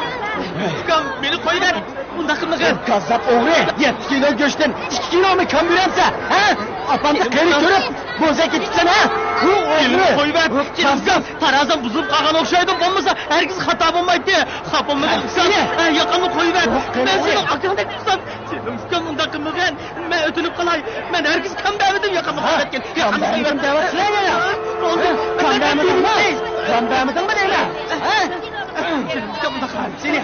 ئۇكام، مېنى قويۇۋەت! ئۇنداق قىلمىغىن! كاززاپ ئوغرى! يەتتە كىلو گۆشتىن ئىككى كىلومۇ كان بېرەمسەن، ھە؟ ئاپامنى قېرى كۆرۈپ، بوزەك كېتىپسەن، ھە؟ ھۇ، ئوغرى! قويۇۋەت! كاززاپ! تارازام بۇزۇلۇپ قالغان ئوخشايدۇ، بولمىسا ھەرگىز خاتا بولمايتتى! خاپا بولمىدىم، ئۇكام! سېنى! ھە، ياقامنى قويۇۋەت! مەن سېنىڭ ئاكاڭدەك ئۇقسام! جېنىم ئۇكام، ئۇنداق قىلمىغىن! مەن ئۆتۈنۈپ قالاي! مەن ھەرگىز كان بەرمىدىم، ياقامنى قويۇۋەتكىن! ياقامنى قويۇۋەت! بولدى! كان بەرمىدىڭمۇ؟ كان بەرمىدىڭمۇ دەيمەن! ھە؟ جېنىم ئۇكام، ئۇنداق قىلمىغىن! سېنى!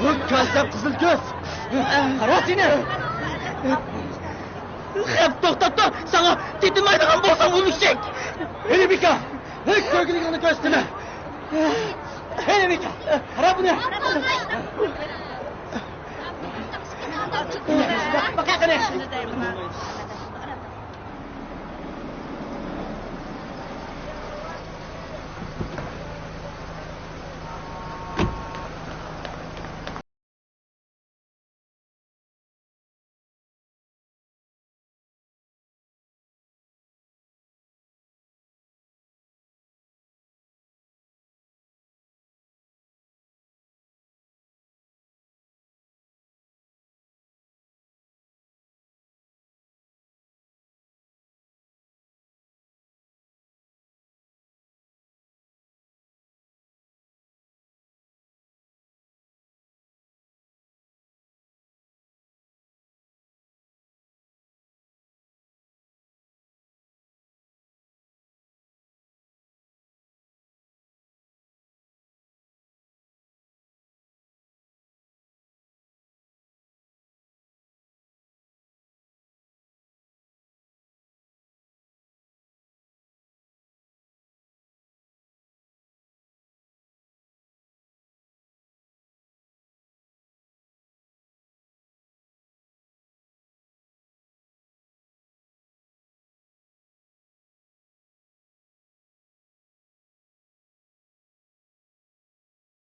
بۇ كاززاپ قىزىل كۆز! قارا سېنى! خەپ، توختاپ تۇر! ساڭا تېتىمايدىغان بولسام ئۇلۇشچەك! ھېلى بىكار! ھېي، كۆرگۈلۈكۈڭنى كۆرسىتىمەن! ھېلى بىكار! قارا بۇنى! باقە قېنى!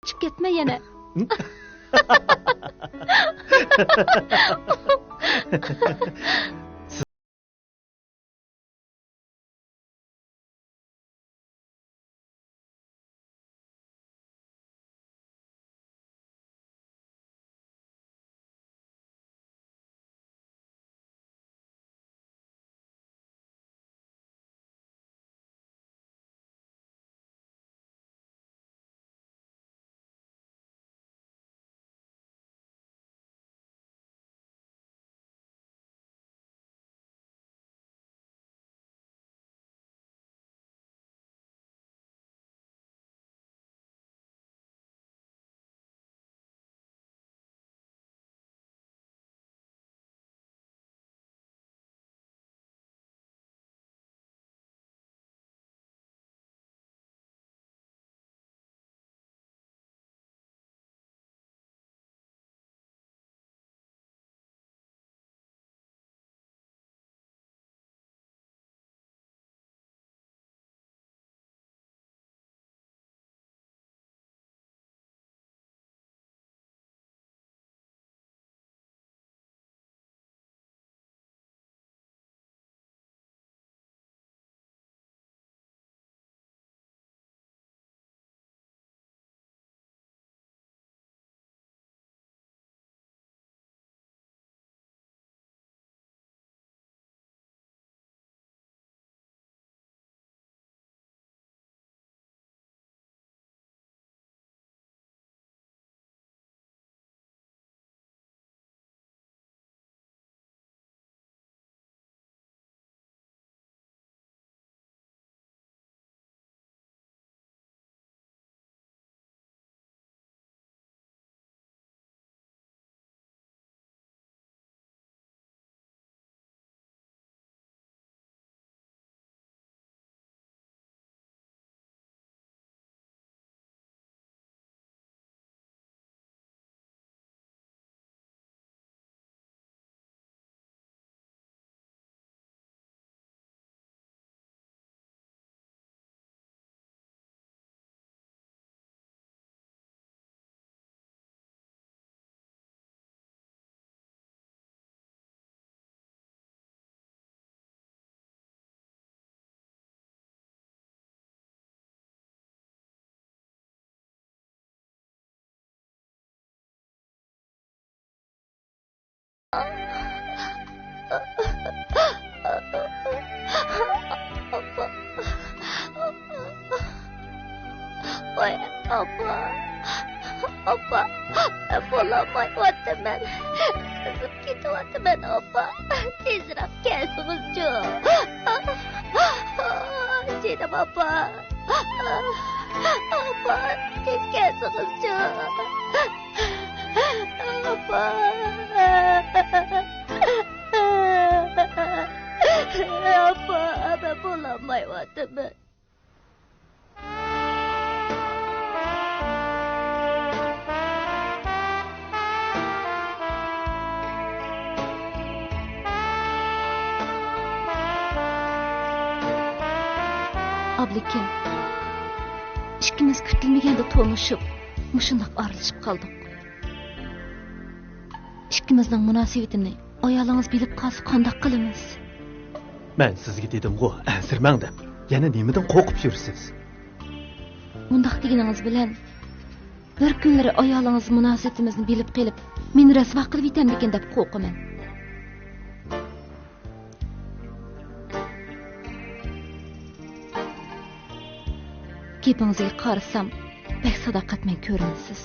چىقىپ كەتمە يەنە. ئاپا. ۋاي، ئاپا. ئاپا، مەن بولالمايۋاتىمەن. قىزىپ كېتىۋاتىمەن، ئاپا. تېزرەك كەلسىڭىزچۇ. جېنىم ئاپا. ئاپا، تېز كەلسىڭىزچۇ. ئاپا. ئاپا، مەن بولالمايۋاتىمەن. ئابلىكىم، ئىككىمىز كۈتۈلمىگەندە تونۇشۇپ، مۇشۇنداق ئارىلىشىپ قالدۇق. ئىككىمىزنىڭ مۇناسىۋىتىنى ئايالىڭىز بىلىپ قالسا قانداق قىلىمىز؟ مەن سىزگە دېدىمغۇ، ئەنسىرىمەڭ دەپ. يەنە نېمىدىن قورقۇپ يۈرىسىز؟ مۇنداق دېگىنىڭىز بىلەن، بىر كۈنلىرى ئايالىڭىز مۇناسىۋىتىمىزنى بىلىپ قېلىپ، مېنى رەسۋا قىلىۋېتەمدىكىن دەپ قورقىمەن. گېپىڭىزگە قارىسام، بەك ساداقەتمەن كۆرۈنىسىز.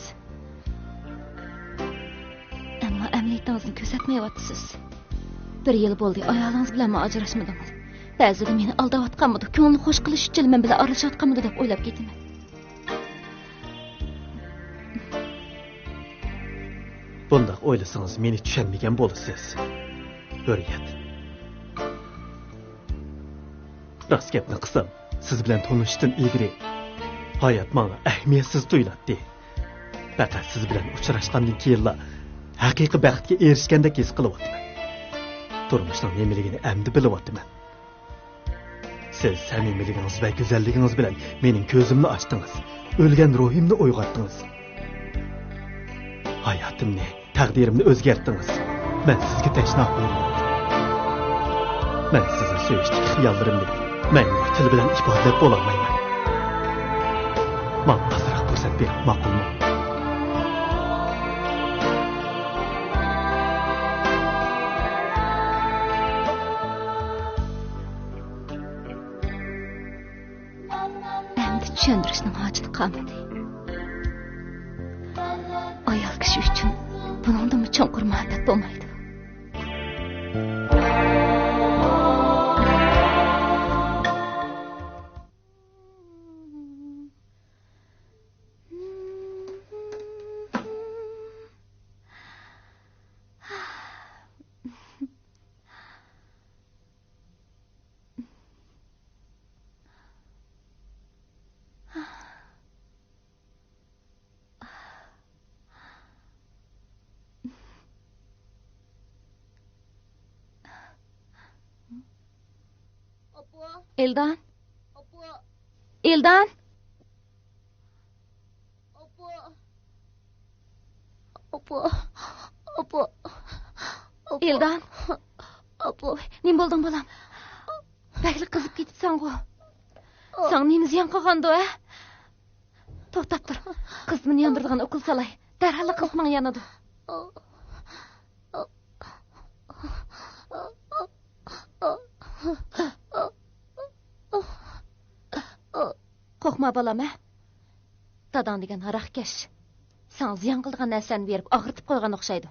ئەمما ئەمەلىيىتىڭىزنى كۆرسەتمەيۋاتىسىز. بىر يىل بولدى، ئايالىڭىز بىلەنمۇ ئاجراشمىدىڭىز. بەزىدە مېنى ئالداۋاتقانمىدۇ، كۆڭلىنى خوش قىلىش ئۈچۈن مەن بىلەن ئارىلىشىۋاتقانمىدۇ دەپ ئويلاپ كېتىمەن. بۇنداق ئويلىسىڭىز، مېنى چۈشەنمىگەن بولىسىز، ھۆرىيەت. راست گەپنى قىلسام، سىز بىلەن تونۇشۇشتىن ئىلگىرى ھايات ماڭا ئەھمىيەتسىز تۇيۇلاتتى. پەقەت سىز بىلەن ئۇچراشقاندىن كېيىنلا ھەقىقىي بەختكە ئېرىشكەندەك ھېس قىلىۋاتىمەن. تۇرمۇشنىڭ نېمىلىكىنى ئەمدى بىلىۋاتىمەن. سىز سەمىمىيلىكىڭىز ۋە گۈزەللىكىڭىز بىلەن مېنىڭ كۆزۈمنى ئاچتىڭىز، ئۆلگەن روھىمنى ئويغاتتىڭىز. ھاياتىمنى، تەقدىرىمنى ئۆزگەرتتىڭىز. مەن سىزگە تەشنا قويۇلدۇم. مەن سىزنى سۆيۈشتىكى خىياللىرىمنى مەڭگۈلۈك تىل بىلەن ئىپادىلەپ بولالمايمەن. ماڭا ئازراق پۇرسەت بېرىڭ، ماقۇلمۇ؟ ئەمدى چۈشەندۈرۈشنىڭ ھاجىتى قالمىدى. ئايال كىشى ئۈچۈن بۇنىڭدىنمۇ چوڭقۇر مۇھەببەت بولمايدۇ. ئوپۇ! ئېلدان! ئوپۇ! ئېلدان! ئوپۇ! ئوپۇ! ئوپۇ! ئوپۇ! ئېلدان! ئوپۇ! نېمە بولدۇڭ، بالام؟ بەكلا قىزىپ كېتىپسەنغۇ. ساڭا نېمە زىيان قىلغاندۇ، ھە؟ توختاپ تۇر. قىزىتمىنى ياندۇرىدىغان ئوكۇل سالاي. دەرھاللا قىزىتماڭ يانىدۇ. قورقما، بالام، ھە؟ داداڭ دېگەن ھاراقكەش. ساڭا زىيان قىلىدىغان نەرسىلەرنى بېرىپ ئاغرىتىپ قويغان ئوخشايدۇ.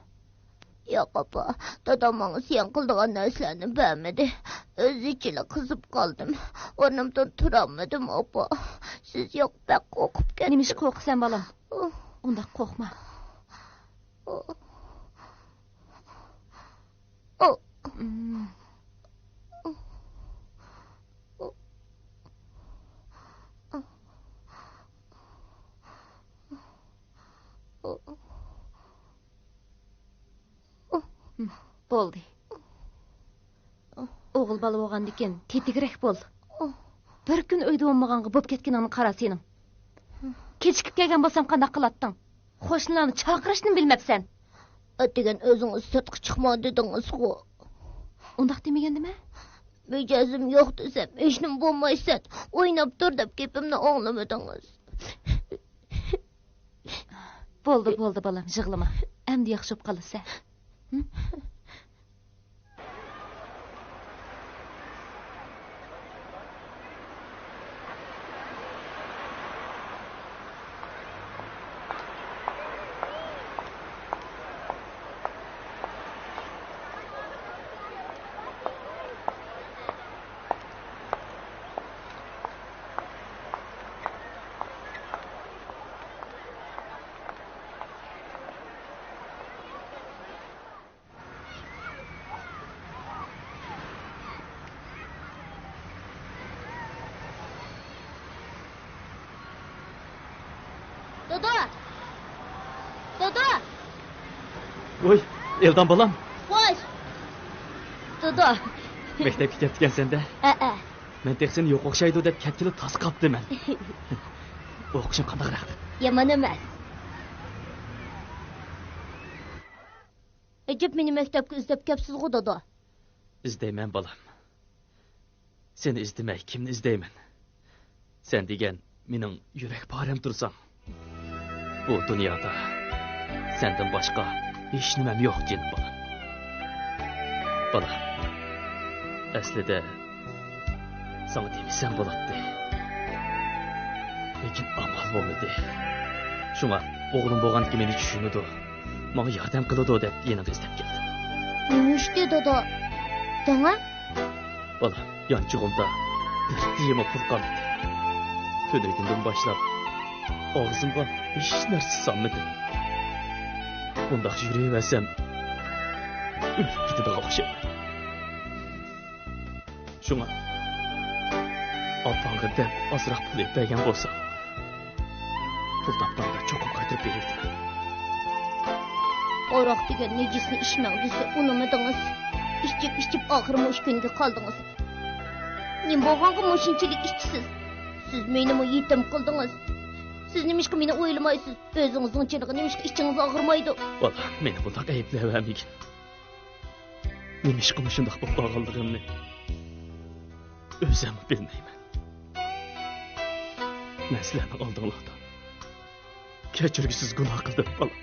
ياق، ئاپا، دادام ماڭا زىيان قىلىدىغان نەرسىلەرنى بەرمىدى. ئۆزىچىلا قىزىپ قالدىم. ئورنۇمدىن تۇرالمىدىم، ئاپا. سىز يوق، بەك قورقۇپ كەتتىم. نېمە ئىش قورقىسەن، بالام؟ ئۇنداق قورقما. بولدى. ئوغۇل بالا بولغاندىكىن تېتىكرەك بول. بىر كۈن ئۆيدە بولمىغانغا بوپ كەتكىنىڭنى قارا سېنىڭ. كېچىكىپ كەلگەن بولسام قانداق قىلاتتىڭ؟ قوشنىلارنى چاقىرىشنىمۇ بىلمەپسەن. ئەتىگەن ئۆزىڭىز سىرتقا چىقماڭ دېدىڭىزغۇ. ئۇنداق دېمىگەندىمەن. مىجەزىم يوق دېسەم، ھېچنېمە بولمايسەن، ئويناپ تۇر دەپ گېپىمنى ئاڭلىمىدىڭىز. بولدى، بولدى، بالام، يىغلىما. ئەمدى ياخشى بولۇپ قالىسەن. ھە؟ دادا! دادا! ۋوي، ئېلدان بالام. خوش. دادا. مەكتەپكە كەپتىكەنسەن-دە. ھەئە. مەن تېخى سېنى يوق ئوخشايدۇ دەپ كەتكىلى تاس قاپتىمەن. ئوقۇشۇڭ قانداقراق؟ يامان ئەمەس. ئەجەب مېنى مەكتەپكە ئىزدەپ كەپسىزغۇ، دادا. ئىزدەيمەن، بالام. سېنى ئىزدىمەي كىمنى ئىزدەيمەن؟ سەن دېگەن مېنىڭ يۈرەك پارەم تۇرساڭ. بۇ دۇنيادا سەندىن باشقا ھېچنېمەم يوق، جېنىم بالام. بالام، ئەسلىدە ساڭا دېمىسەم بولاتتى. لېكىن ئامال بولمىدى. شۇڭا ئوغلۇم بولغاندىكىن مېنى چۈشىنىدۇ، ماڭا ياردەم قىلىدۇ دەپ يېنىڭغا ئىزدەپ كەلدىم. نېمە ئىشتى، دادا؟ ساڭا؟ بالام، يانچۇقۇمدا بىر تىيىنمۇ پۇل قالمىدى. تۈنۈگۈندىن باشلاپ ئاغزىمغا ھېچ نەرسە سالمىدىم. بۇنداق يۈرۈۋەرسەم ئۆلۈپ كېتىدىغان ئوخشايمەن. شۇڭا ئاپاڭغا دەپ ئازراق پۇل ئېلىپ بەرگەن بولساڭ، پۇل تاپقاندا چوقۇم قايتۇرۇپ بېرىۋېتىمەن. ھاراق دېگەن نىجىسنى ئىچمەڭ دېسە ئۇنىمىدىڭىز. ئىچىپ، ئىچىپ ئاخىرى مۇشۇ كۈنگە قالدىڭىز. نېمە بولغانغا مۇشۇنچىلىك ئىچىسىز؟ سىز مېنىمۇ يېتىم قىلدىڭىز. سىز نېمىشقا مېنى ئويلىمايسىز؟ ئۆزىڭىزنىڭ جېنىغا نېمىشقا ئىچىڭىز ئاغرىمايدۇ؟ ۋاللا، مېنى بۇنداق ئەيىبلەۋەرمىگىن. نېمىشقا مۇشۇنداق بولۇپ قالغانلىقىمنى ئۆزۈممۇ بىلمەيمەن. مەن سىلەرنىڭ ئالدىڭلاردا كەچۈرگۈسىز گۇناھ قىلدىم، بالام.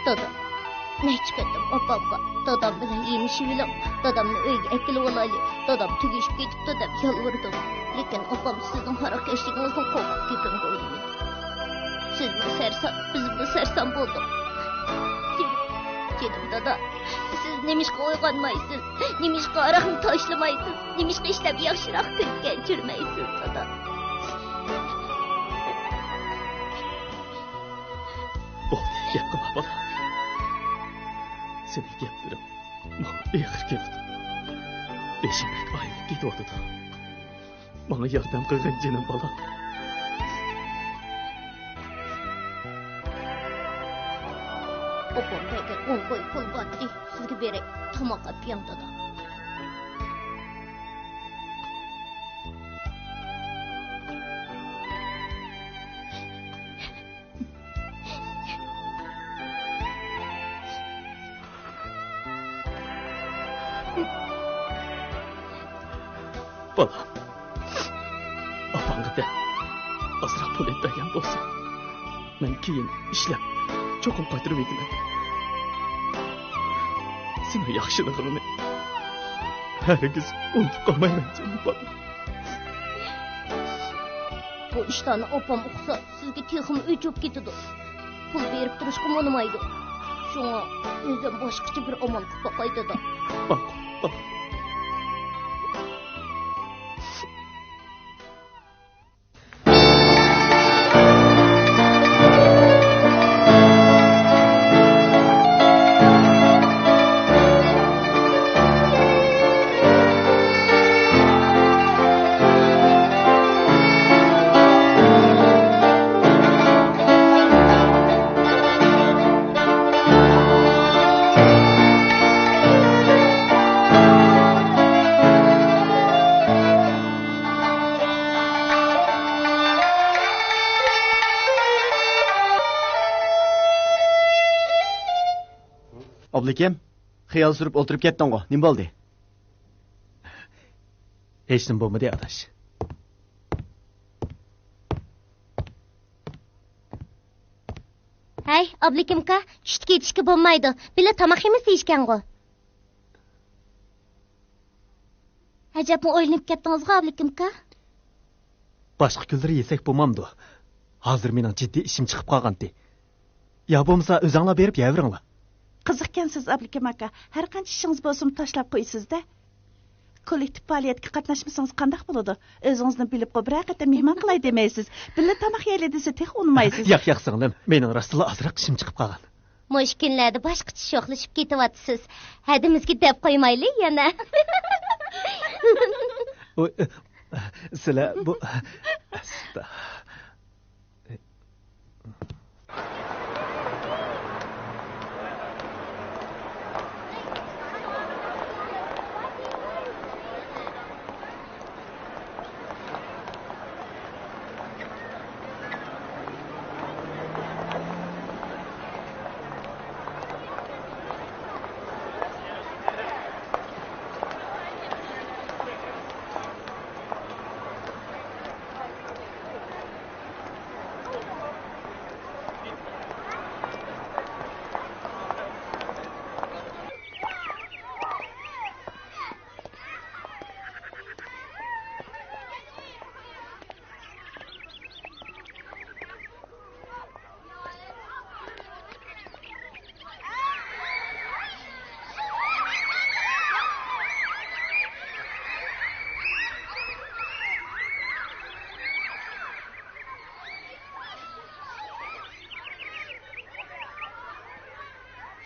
دادا، نەچچە قېتىم ئاپامغا دادام بىلەن يېنىشىۋېلىڭ، دادامنى ئۆيگە ئەكېلىۋالايلى، دادام تۈگىشىپ كېتىپتۇ دەپ يالۋۇردۇم. لېكىن ئاپام سىزنىڭ ھاراقكەشلىكىڭىزنىڭ قوپۇپ كېتىڭ بولدىمىدى. سىزمۇ سەرسان، بىزمۇ سەرسان بولدۇق. جېنىم، جېنىم دادا، سىز نېمىشقا ئويغانمايسىز؟ نېمىشقا ھاراقنى تاشلىمايسىز؟ نېمىشقا ئىشلەپ ياخشىراق كۈن كەچۈرمەيسىز، دادا؟ بولدى، گەپ قىلما، بالام. سېنىڭ گەپلىرىڭ ماڭا ئېغىر كېلىدۇ. بېشىم بەك ئايلىنىپ كېتىۋاتىدۇ. ماڭا ياردەم قىلغىن، جېنىم بالام. ئوپام بەرگەن ئون كوي پۇل بارتتى، سىزگە بېرەي، تاماق ئەپ يەڭ، دادا. بالام، ئاپاڭغا دەپ ئازراق پۇل ئېلىپ بەرگەن بولسا، مەن كېيىن ئىشلەپ چوقۇم قايتۇرۇۋېتىمەن. سېنىڭ ياخشىلىقىڭنى ھەرگىز ئۇنتۇپ قالمايمەن، جېنىم بالام. بۇ ئىشلارنى ئاپام ئۇقسا، سىزگە تېخىمۇ ئۆچۈپ كېتىدۇ. پۇل بېرىپ تۇرۇشقىمۇ ئۇنىمايدۇ. شۇڭا ئۆزۈم باشقىچە بىر ئامال قىلىپ باقاي، دادا. ماقۇل، ماقۇل. ئابلىكىم، خىيال سۈرۈپ ئولتۇرۇپ كەتتىڭغۇ؟ نېمە بولدى؟ ھېچنېمە بولمىدى، ئاداش. ھەي، ئابلىكىمكا، چۈشتە كېتىشكە بولمايدۇ. بىللە تاماق يېمىسە دېيىشكەنغۇ؟ ئەجەبمۇ ئويلىنىپ كەتتىڭىزغۇ، ئابلىكىمكا؟ باشقا كۈنلىرى يېسەك بولمامدۇ؟ ھازىر مېنىڭ جىددىي ئىشىم چىقىپ قالغانتى. يا بولمىسا ئۆزۈڭلار بېرىپ يەۋېرىڭلار. قىزىقكەنسىز، ئابلىكىم ئاكا. ھەرقانچە ئىشىڭىز بولسىمۇ تاشلاپ قويىسىز-دە. كوللېكتىپ پائالىيەتكە قاتناشمىسىڭىز قانداق بولىدۇ؟ ئۆزىڭىزنى بىلىپقۇ بىرەر قېتىم مېھمان قىلاي دېمەيسىز. بىللە تاماق يەيلى دېسە تېخى ئۇنىمايسىز. ياق، ياق، سىڭلىم. مېنىڭ راستلا ئازراق ئىشىم چىقىپ قالغان. مۇشۇ كۈنلەردە باشقىچە شوخلىشىپ كېتىۋاتىسىز. ھەدىمىزگە دەپ قويمايلى يەنە. ۋوي، سىلەر بۇ، ئەستا.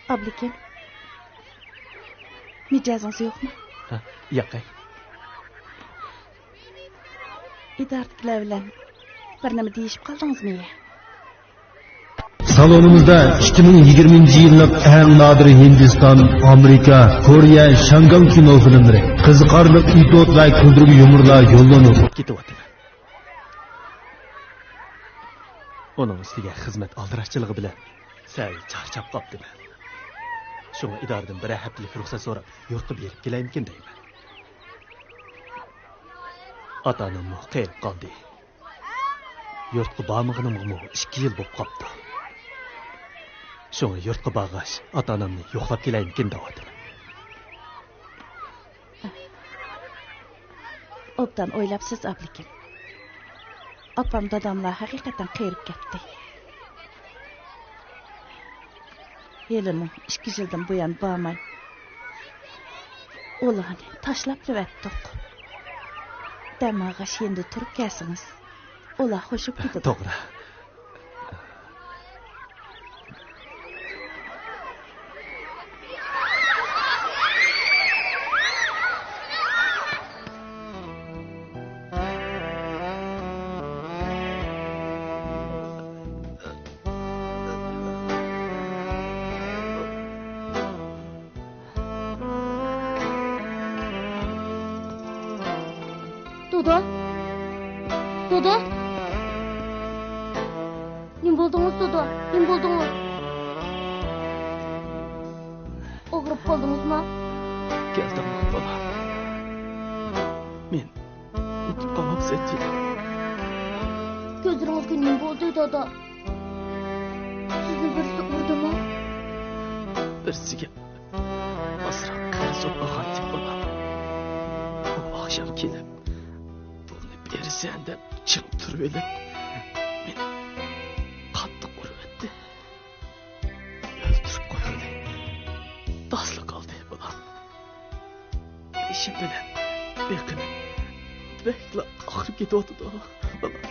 ئابلىكىم، مىجەزىڭىز يوقمۇ؟ ھە، ياقەي. ئىدارىدىكىلەر بىلەن بىر نېمە دېيىشىپ قالدىڭىزمۇ يا؟ سالونىمىزدا ئىككى مىڭ يىگىرمىنچى يىللىق ئەڭ نادىر ھىندىستان، ئامېرىكا، كورېيە، شاڭگال كىنو فىلىملىرى، قىزىقارلىق ئېپىزود ۋە كۈلدۈرگە يۇمۇرلار يوللىنىدۇ. كېتىۋاتىمەن. ئۇنىڭ ئۈستىگە خىزمەت ئالدىراشچىلىقى بىلەن سەل چارچاپ قاپتىمەن. شۇڭا ئىدارىدىن بىرەر ھەپتىلىك رۇخسەت سوراپ، يۇرتقا بېرىپ كېلەيمىكىن دەيمەن. ئاتا-ئاناممۇ قېرىپ قالدى. يۇرتقا بارمىغىنىمغىمۇ ئىككى يىل بولۇپ قاپتۇ. شۇڭا يۇرتقا بارغاچ، ئاتا-ئانامنى يوقلاپ كېلەيمىكىن دەۋاتىمەن. ئوبدان ئويلاپسىز، ئابلىكىم. ئاپام، داداملار ھەقىقەتەن قېرىپ كەتتى. ھېلىمۇ ئىككى يىلدىن بۇيان بارماي، ئۇلارنى تاشلاپلا ئەتتۇق. دەم ئالغاچ يېنىدا تۇرۇپ كەلسىڭىز، ئۇلار خوشۇپ كېتىدۇ. توغرا. دادا؟ دادا؟ نېمە بولدىڭىز، دادا؟ نېمە بولدىڭىز؟ ئاغرىپ قالدىڭىزمۇ؟ كەلدىڭمۇ، بالام؟ مېنى ئۇنتۇپ قالمامسەن جېنىم؟ كۆزلىرىڭىزگە نېمە بولدى، دادا؟ سىزنى بىرسى ئۇردىمۇ؟ بىرسىگە ئازراق قەرزىم بارغانىدى، بالام. ئۇ ئاخشام كېلىپ، پۇلنى بېرىسەن دەپ چىڭ تۇرۇۋېلىپ، مېنى قاتتىق ئۇرۇۋەتتى. ئۆلتۈرۈپ قويغىلى داسلا قالدى، بالام. بېشىم بىلەن بېقىنىم بەكلا ئاغرىپ كېتىۋاتىدۇ، بالام.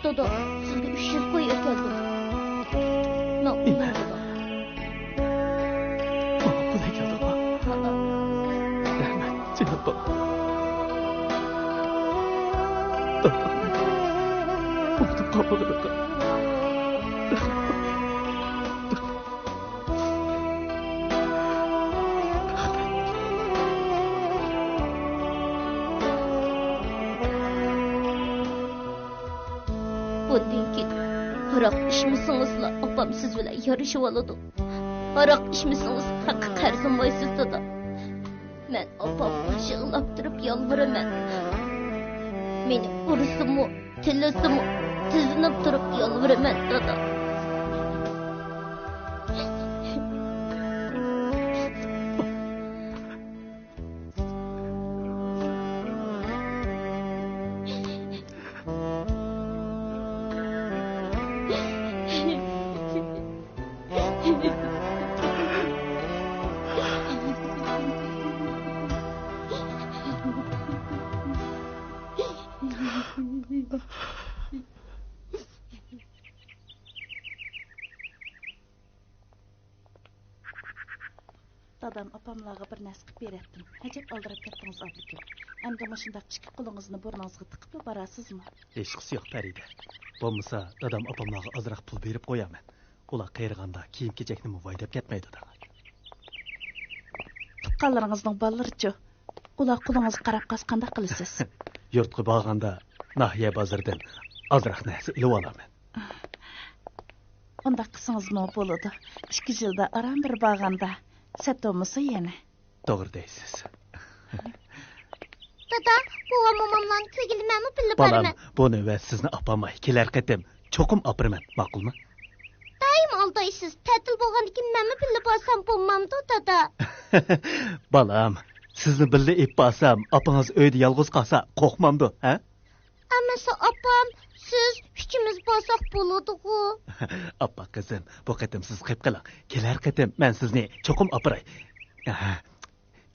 دادا، سىزگە ئۈچ يۈز كوي ئەكەلدىم. ماقۇلمۇ، نېمە؟ دادا؟ ماقۇل ئەكەلدىڭمۇ؟ ھەئە. رەھمەت، جېنىم بالام. دادامنى ئۇنتۇپ قالمىغىنىڭغا رەھمەت. بۇندىن كېيىن ھاراق ئىچمىسىڭىزلا، ئاپام سىز بىلەن يارىشىۋالىدۇ. ھاراق ئىچمىسىڭىز، ھەققى قەرزىمايسىز، دادا. مەن ئاپامغا يىغلاپ تۇرۇپ يالۋۇرىمەن. مېنى ئۇرسىمۇ، تىللىسىمۇ، تىزلىنىپ تۇرۇپ يالۋۇرىمەن، دادا. دادام، ئاپاملارغا بىر نەرسە قىلىپ بېرەتتىم. ئەجەب ئالدىراپ كەتتىڭىز، ئابلىكىم. ئەمدى مۇشۇنداق ئىككى قولىڭىزنى بۇرنىڭىزغا تىقىپلا بارارسىزمۇ؟ ھېچقىسى يوق، پەرىدە. بولمىسا، دادام ئاپاملارغا ئازراق پۇل بېرىپ قويارمەن. ئۇلار قېرىغاندا كىيىم-كېچەكنىمۇ ۋاي دەپ كەتمەيدۇ، دەڭ. تۇغقانلىرىڭىزنىڭ بالىلىرىچۇ؟ ئۇلار قولىڭىزغا قاراپ قالسا قانداق قىلىسىز؟ يۇرتقا بارغاندا ناھىيە بازىرىدىن ئازراق نەرسە ئېلىۋالارمەن. ئۇنداق قىلسىڭىزمۇ بولىدۇ. ئىككى يىلدا ئاران بىر بارغاندا سەت بولمىسۇن يەنە. توغرا دەيسىز. دادا، بوۋام، موماملارنى كۆرگىلى مەنمۇ بىللە بالام، بارىمەن. بۇ نۆۋەت سىزنى ئاپارماي، كېلەر قېتىم چوقۇم ئاپىرىمەن، ماقۇلمۇ؟ دائىم ئالدايسىز. تەتىل بولغاندىكىن مەنمۇ بىللە بارسام بولمامدۇ، دادا؟ بالام، سىزنى بىللە ئېلىپ بارسام، ئاپىڭىز ئۆيدە يالغۇز قالسا قورقمامدۇ، ھە؟ ئەمەسە ئاپام، سىز ئۈچىمىز بارساق بولىدىغۇ. ئاپا قىزىم، بۇ قېتىم سىز قېلىپ قېلىڭ. كېلەر قېتىم مەن سىزنى چوقۇم ئاپىراي. ئەھە.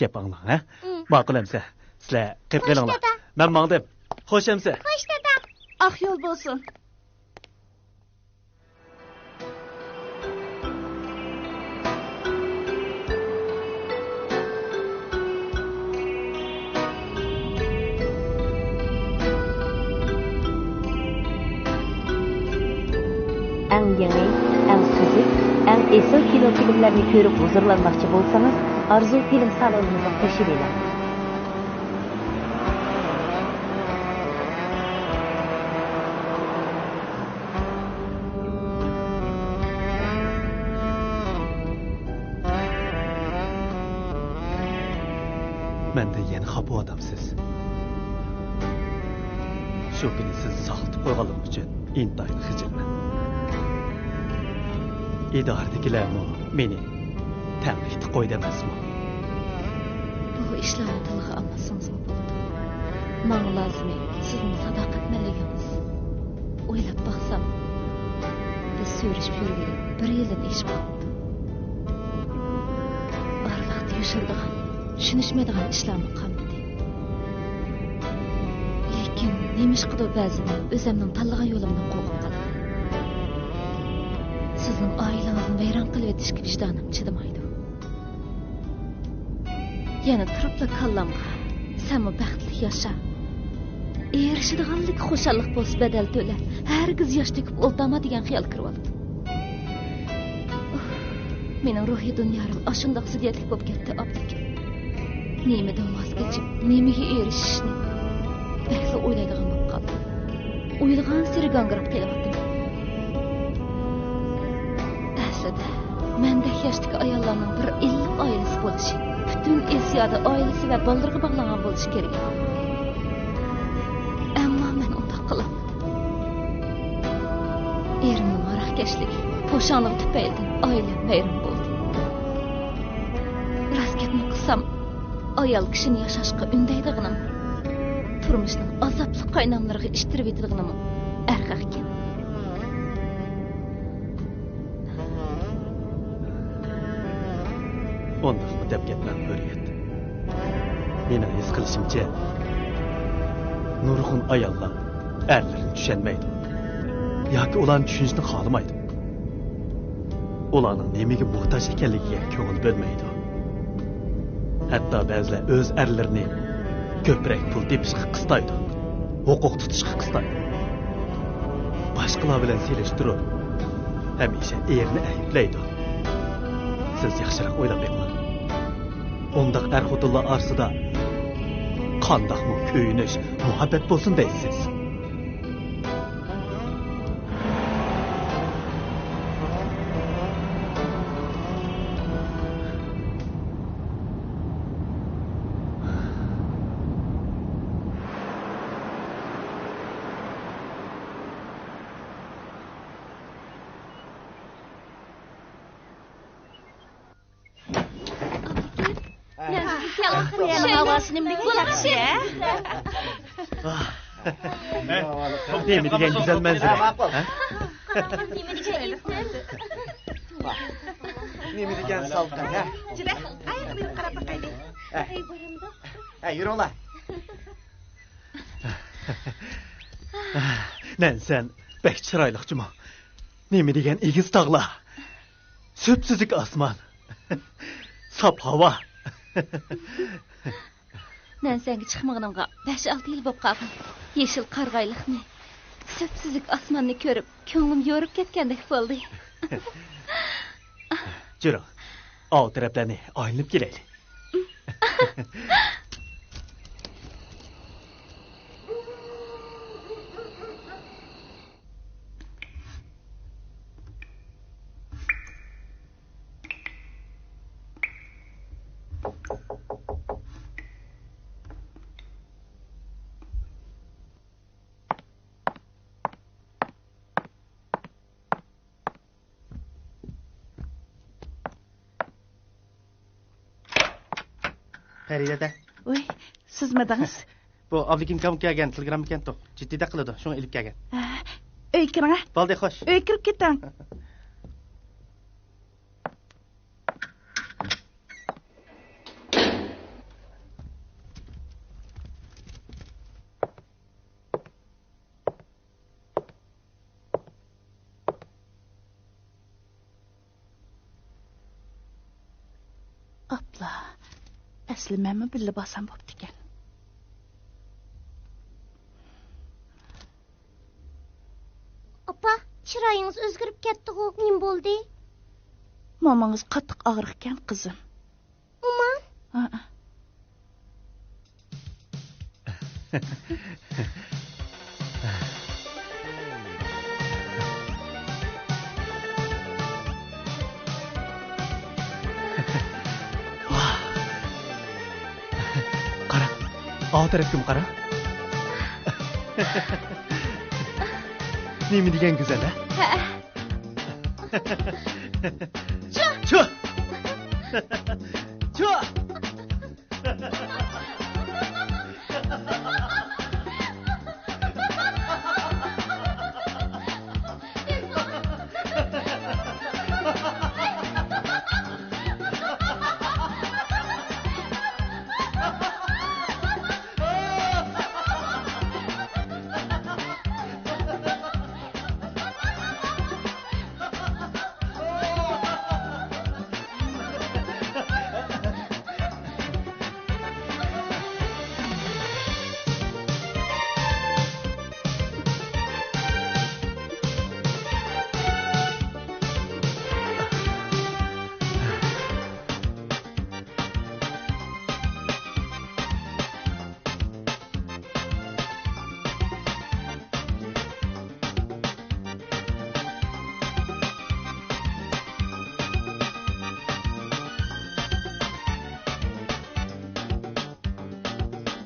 گەپ ئاڭلاڭ، ھە؟ مم. ماقۇل ئەمسە. سىلەر قېلىپ قېلىڭلار. دادا. مەن ماڭدىم. خوش ئەمسە. خوش، دادا. ئاق يول بولسۇن. ئەڭ يېڭى، ئەڭ سۈزۈك، ئەڭ ئېسىل كىنو فىلىملەرنى كۆرۈپ ھۇزۇرلانماقچى بولسىڭىز، ئارزۇ فىلىم سالونىمىزغا قوشۇلۇۋېلىڭ. مەندىن يەنە خاپىۋاتامسىز؟ شۇ كۈنى سىزنى ساقلىتىپ قويغانلىقىم ئۈچۈن ئىنتايىن خىجىلمەن. ئىدارىدىكىلەرمۇ مېنى تەنقىدكە قويدى ئەمەسمۇ؟ بۇ ئىشلارنى تىلغا ئالمىسىڭىزمۇ بولىدۇ. ماڭا لازىمى سىزنىڭ ساداقەتمەنلىكىڭىز. ئويلاپ باقسام، بىز سۆرۈشۈپ يۈرگىلى بىر يىلدىن ئېشىپ قاپتۇ. ئارىلىقتا يوشۇرىدىغان، چۈشىنىشمەيدىغان ئىشلارمۇ قالمىدى. لېكىن نېمىشقىدۇر بەزىدە ئۆزۈمنىڭ تاللىغان يولۇمدىن قورقۇپ قالىمەن. سىزنىڭ ئائىلىڭىزنى ۋەيران قىلىۋېتىشكە ۋىجدانىم چىدىمايدۇ. يەنە تۇرۇپلا كاللامغا، «سەنمۇ بەختلىك ياشا. ئېرىشىدىغانلىكى خۇشاللىق بولسا بەدەل تۆلە. ھەرگىز ياش تۆكۈپ ئولتۇرما» دېگەن خىيال كىرىۋالىدۇ. ئۇھ، مېنىڭ روھىي دۇنيالىرىم ئاشۇنداق زىددىيەتلىك بولۇپ كەتتى، ئابدۇكېرىم. نېمىدىن ۋاز كېچىپ، نېمىگە ئېرىشىشنى بەكلا ئويلايدىغان بولۇپ قالدىم. ئويلىغانسېرى گاڭگىراپ قېلىۋاتىمەن. ئەسلىدە، مەندەك ياشتىكى ئاياللارنىڭ بىر ئىللىق ئائىلىسى بولۇشى، پۈتۈن ئېسىيادا ئائىلىسى ۋە بالىلىرىغا باغلانغان بولۇشى كېرەك. ئەمما مەن ئۇنداق قىلالمىدىم. ئېرىمنىڭ ھاراقكەشلىكى، پوشاڭلىقى تۈپەيلىدىن ئائىلەم ۋەيران بولدى. راست گەپنى قىلسام، ئايال كىشىنى ياشاشقا ئۈندەيدىغىنىمۇ، تۇرمۇشنىڭ ئازابلىق قايناملىرىغا ئىتتىرىۋېتىدىغىنىمۇ ئەرخەقكەن. ئۇنداقمۇ دەپ كەتمەڭ، ھۆرىيەت. مېنىڭ ھېس قىلىشىمچە، نۇرغۇن ئاياللار ئەرلىرىنى چۈشەنمەيدۇ ياكى ئۇلارنى چۈشىنىشنى خالىمايدۇ. ئۇلارنىڭ نېمىگە موھتاج ئىكەنلىكىگە كۆڭۈل بۆلمەيدۇ. ھەتتا بەزىلەر ئۆز ئەرلىرىنى كۆپرەك پۇل تېپىشقا قىستايدۇ، ھوقۇق تۇتۇشقا قىستايدۇ. باشقىلار بىلەن سېلىشتۇرۇپ، ھەمىشە ئېرىنى ئەيىبلەيدۇ. سىز ياخشىراق ئويلاپ بېقىڭ. ئۇنداق ئەر-خوتۇنلار ئارىسىدا قانداقمۇ كۆيۈنۈش، مۇھەببەت بولسۇن دەيسىز؟ نېمە دېگەن گۈزەل مەنزىرە، ھە؟ نېمە دېگەن سالقىن، ھە؟ ھە، يۈرۈڭلار. نەنسەن، بەك چىرايلىق جۇمۇ. نېمە دېگەن ئېگىز تاغلار، سۈپسۈزۈك ئاسمان، ساپ ھاۋا. نەنسەنگە چىقمىغىنىمغا بەش-ئالتە يىل بولۇپ قالغان. يېشىل قارىغايلىقنى، سۈپسۈزۈك ئاسماننى كۆرۈپ، كۆڭلۈم يورۇپ كەتكەندەك بولدى. جۈرۈڭ، ئاۋۇ تەرەپلەرنى ئايلىنىپ كېلەيلى. پەرىدە. ۋوي، سىزمىدىڭىز؟ بۇ ئابلىكىم كامغا كەلگەن تېلېگراممىكەنتۇ. جىددىيدەك قىلىدۇ، شۇڭا ئېلىپ كەلگەن. ئە، ئۆيگە كىرىڭ، ھە؟ بولدى، خوش. ئۆيگە كىرىپ كېتىڭ. ئاپلا، ئەسلى مەنمۇ بىللە بارسام بوپتىكەن. ئاپا، چىرايىڭىز ئۆزگىرىپ كەتتىغۇ، نېمە بولدى؟ مومىڭىز قاتتىق ئاغرىقكەن، قىزىم. موما؟ ھە. قارا، ئاۋۇ تەرەپكىمۇ قارا. نېمە دېگەن گۈزەل، ھە؟ ھە. چۇ! چۇ! چۇ!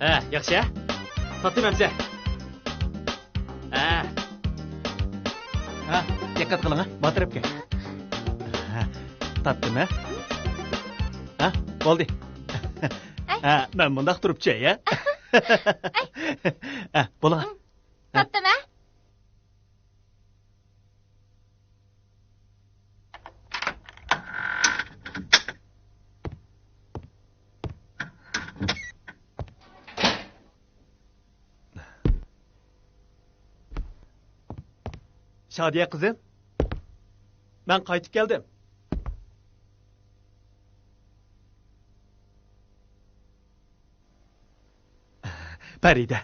ھە، ياخشى، ھە؟ تارتتىم ئەمسە. ھە. ھە، دىققەت قىلىڭ، ھە، ما تەرەپكە. ھە، تارتتىم، ھە. ھە، بولدى. ئەي. ھە، مەن مۇنداق تۇرۇپچە، ھە. ئەي. ھە، بولۇڭ. تارتتىم، ھە. شادىيە قىزىم، مەن قايتىپ كەلدىم. پەرىدە،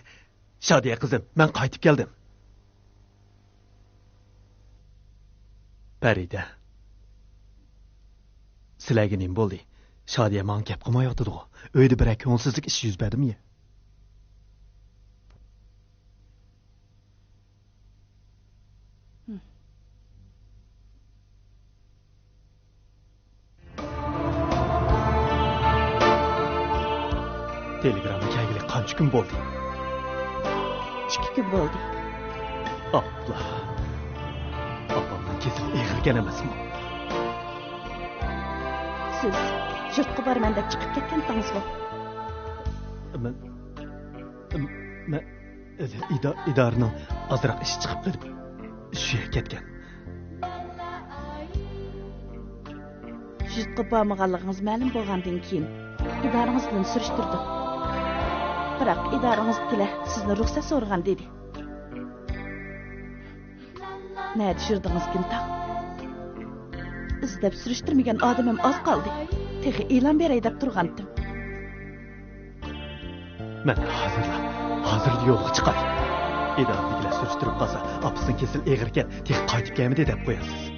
شادىيە قىزىم، مەن قايتىپ كەلدىم. پەرىدە، سىلەرگە نېمە بولدى؟ شادىيە ماڭا گەپ قىلمايۋاتىدىغۇ؟ ئۆيدە بىرەر كۆڭۈلسىزلىك ئىش يۈز بەردىمۇ يا؟ تېلېگرامما كەلگىلى قانچە كۈن بولدى؟ ئىككى كۈن بولدى. ئاپلا. ئاپامنىڭ كېسىلى ئېغىركەن ئەمەسمۇ؟ سىز يۇرتقا بارىمەن دەپ چىقىپ كەتكەنتىڭىزغۇ؟ مەن، مەن ئىدا-، ئىدارىنىڭ ئازراق ئىشى چىقىپ قېلىپ، شۇ يەرگە كەتكەن. يۇرتقا بارمىغانلىقىڭىز مەلۇم بولغاندىن كېيىن، ئىدارىڭىز بىلەن سۈرۈشتۈردۈم. بىراق ئىدارىڭىزدىكىلەر سىزنى رۇخسەت سورىغان دېدى. نەدە يۈردىڭىزكىن تاڭ؟ ئىزدەپ سۈرۈشتۈرمىگەن ئادىمىم ئاز قالدى. تېخى ئېلان بېرەي دەپ تۇرغانتىم. مەن ھازىرلا، ھازىرلا يولغا چىقاي. ئىدارىدىكىلەر سۈرۈشتۈرۈپ قالسا، ئاپىسىنىڭ كېسىلى ئېغىركەن، تېخى قايتىپ كەلمىدى دەپ قويارسىز.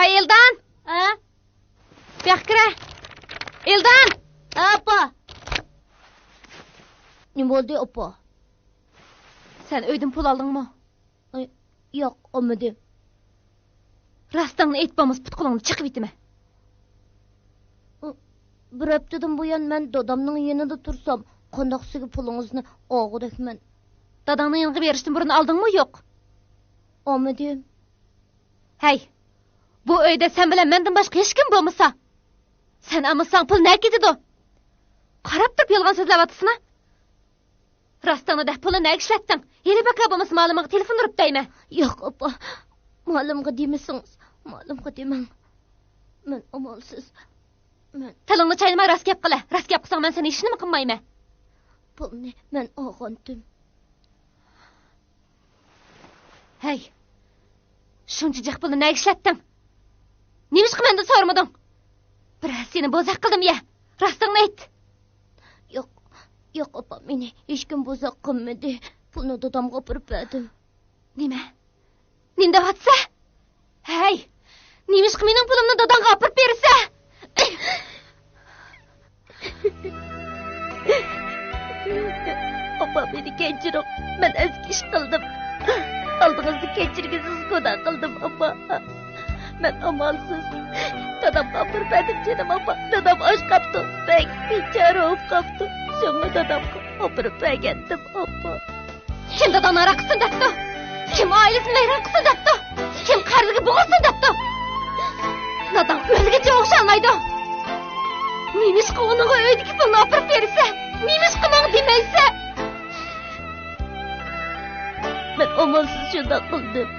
ھەي، ئىلدان! ھە؟ بۇياققا كىرە. ئىلدان! ھە، ئاپا. نېمە بولدى، ئاپا؟ سەن ئۆيدىن پۇل ئالدىڭمۇ؟ ئاي، ياق، ئالمىدىم. راستىڭنى ئېيت، بولمىسا پۇت-قولۇڭنى چېقىۋېتىمەن. ئۇ، بىر ھەپتىدىن بۇيان مەن دادامنىڭ يېنىدا تۇرسام، قانداقسىگە پۇلىڭىزنى ئالغۇدەكمەن. داداڭنىڭ يېنىغا بېرىشتىن بۇرۇن ئالدىڭمۇ يوق؟ ئالمىدىم. ھەي، بۇ ئۆيدە سەن بىلەن مەندىن باشقا ھېچكىم بولمىسا، سەن ئالمىساڭ پۇل نەگە كېتىدۇ؟ قاراپ تۇرۇپ يالغان سۆزلەۋاتىسىنا؟ راستىڭنى دە، پۇلنى نەگە ئىشلەتتىڭ؟ ھېلى بەكرى بولمىسا مالىمىغا تېلېفون ئۇرۇپ دەيمەن. ياق، ئاپا. مالىمغا دېمىسىڭىز، مالىمغا دېمەڭ. مەن ئامالسىز مەن تىلىڭنى چاينىماي راست گەپ قىلە. راست گەپ قىلساڭ، مەن سېنى ھېچنېمە قىلمايمەن. پۇلنى مەن ئالغانتىم. ھەي، شۇنچە جىق پۇلنى نەگە ئىشلەتتىڭ؟ نېمىشقا مەندىن سورىمىدىڭ؟ بىرەر سېنى بوزەك قىلدىممۇ يە؟ راستىڭنى ئېيت. ياق، ياق، ئاپا، مېنى ھېچكىم بوزەك قىلمىدى. پۇلنى دادامغا ئاپىرىپ بەردىم. نېمە؟ نېمە دەۋاتىسەن؟ ھەي، نېمىشقا مېنىڭ پۇلۇمنى داداڭغا ئاپىرىپ بېرىسەن؟ ئاپا، مېنى كەچۈرۈڭ. مەن ئەسكى ئىش قىلدىم. ئالدىڭىزدا كەچۈرگۈسىز گۇناھ قىلدىم، ئاپا. مەن ئامالسىز دادامغا ئاپىرىپ بەردىم، جېنىم ئاپا. دادام ئاچ قاپتۇ، بەك بىچارە بولۇپ قاپتۇ. شۇڭا دادامغا ئاپىرىپ بەرگەنتىم، ئاپا. كىم داداڭنى ھاراق ئىچسۇن دەپتۇ؟ كىم ئائىلىسىنى ۋەيران قىلسۇن دەپتۇ؟ كىم قەرزگە بوغۇلسۇن دەپتۇ؟ داداڭ ئۆلگۈچە ئوخشالمايدۇ. نېمىشقا ئۇنىڭغا ئۆيدىكى پۇلنى ئاپىرىپ بېرىسەن؟ نېمىشقا ماڭا دېمەيسەن؟ مەن ئامالسىز شۇنداق قىلدىم.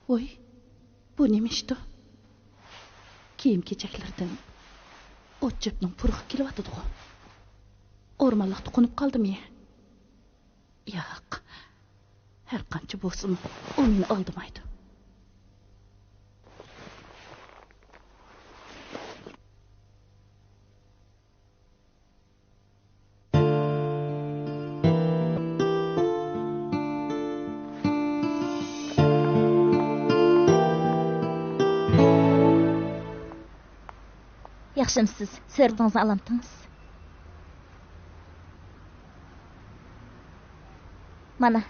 ۋوي، بۇ نېمە ئىشتۇ؟ كىيىم-كېچەكلىرىدىن ئوت-چۆپنىڭ پۇرىقى كېلىۋاتىدىغۇ. ئورمانلىقتا قونۇپ قالدىمۇ يە؟ ياق، ھەرقانچە بولسىمۇ، ئۇ مېنى ئالدىمايدۇ. ياخشىمسىز؟ سۈرىتىڭىزنى ئالامتىڭىز؟ مانا.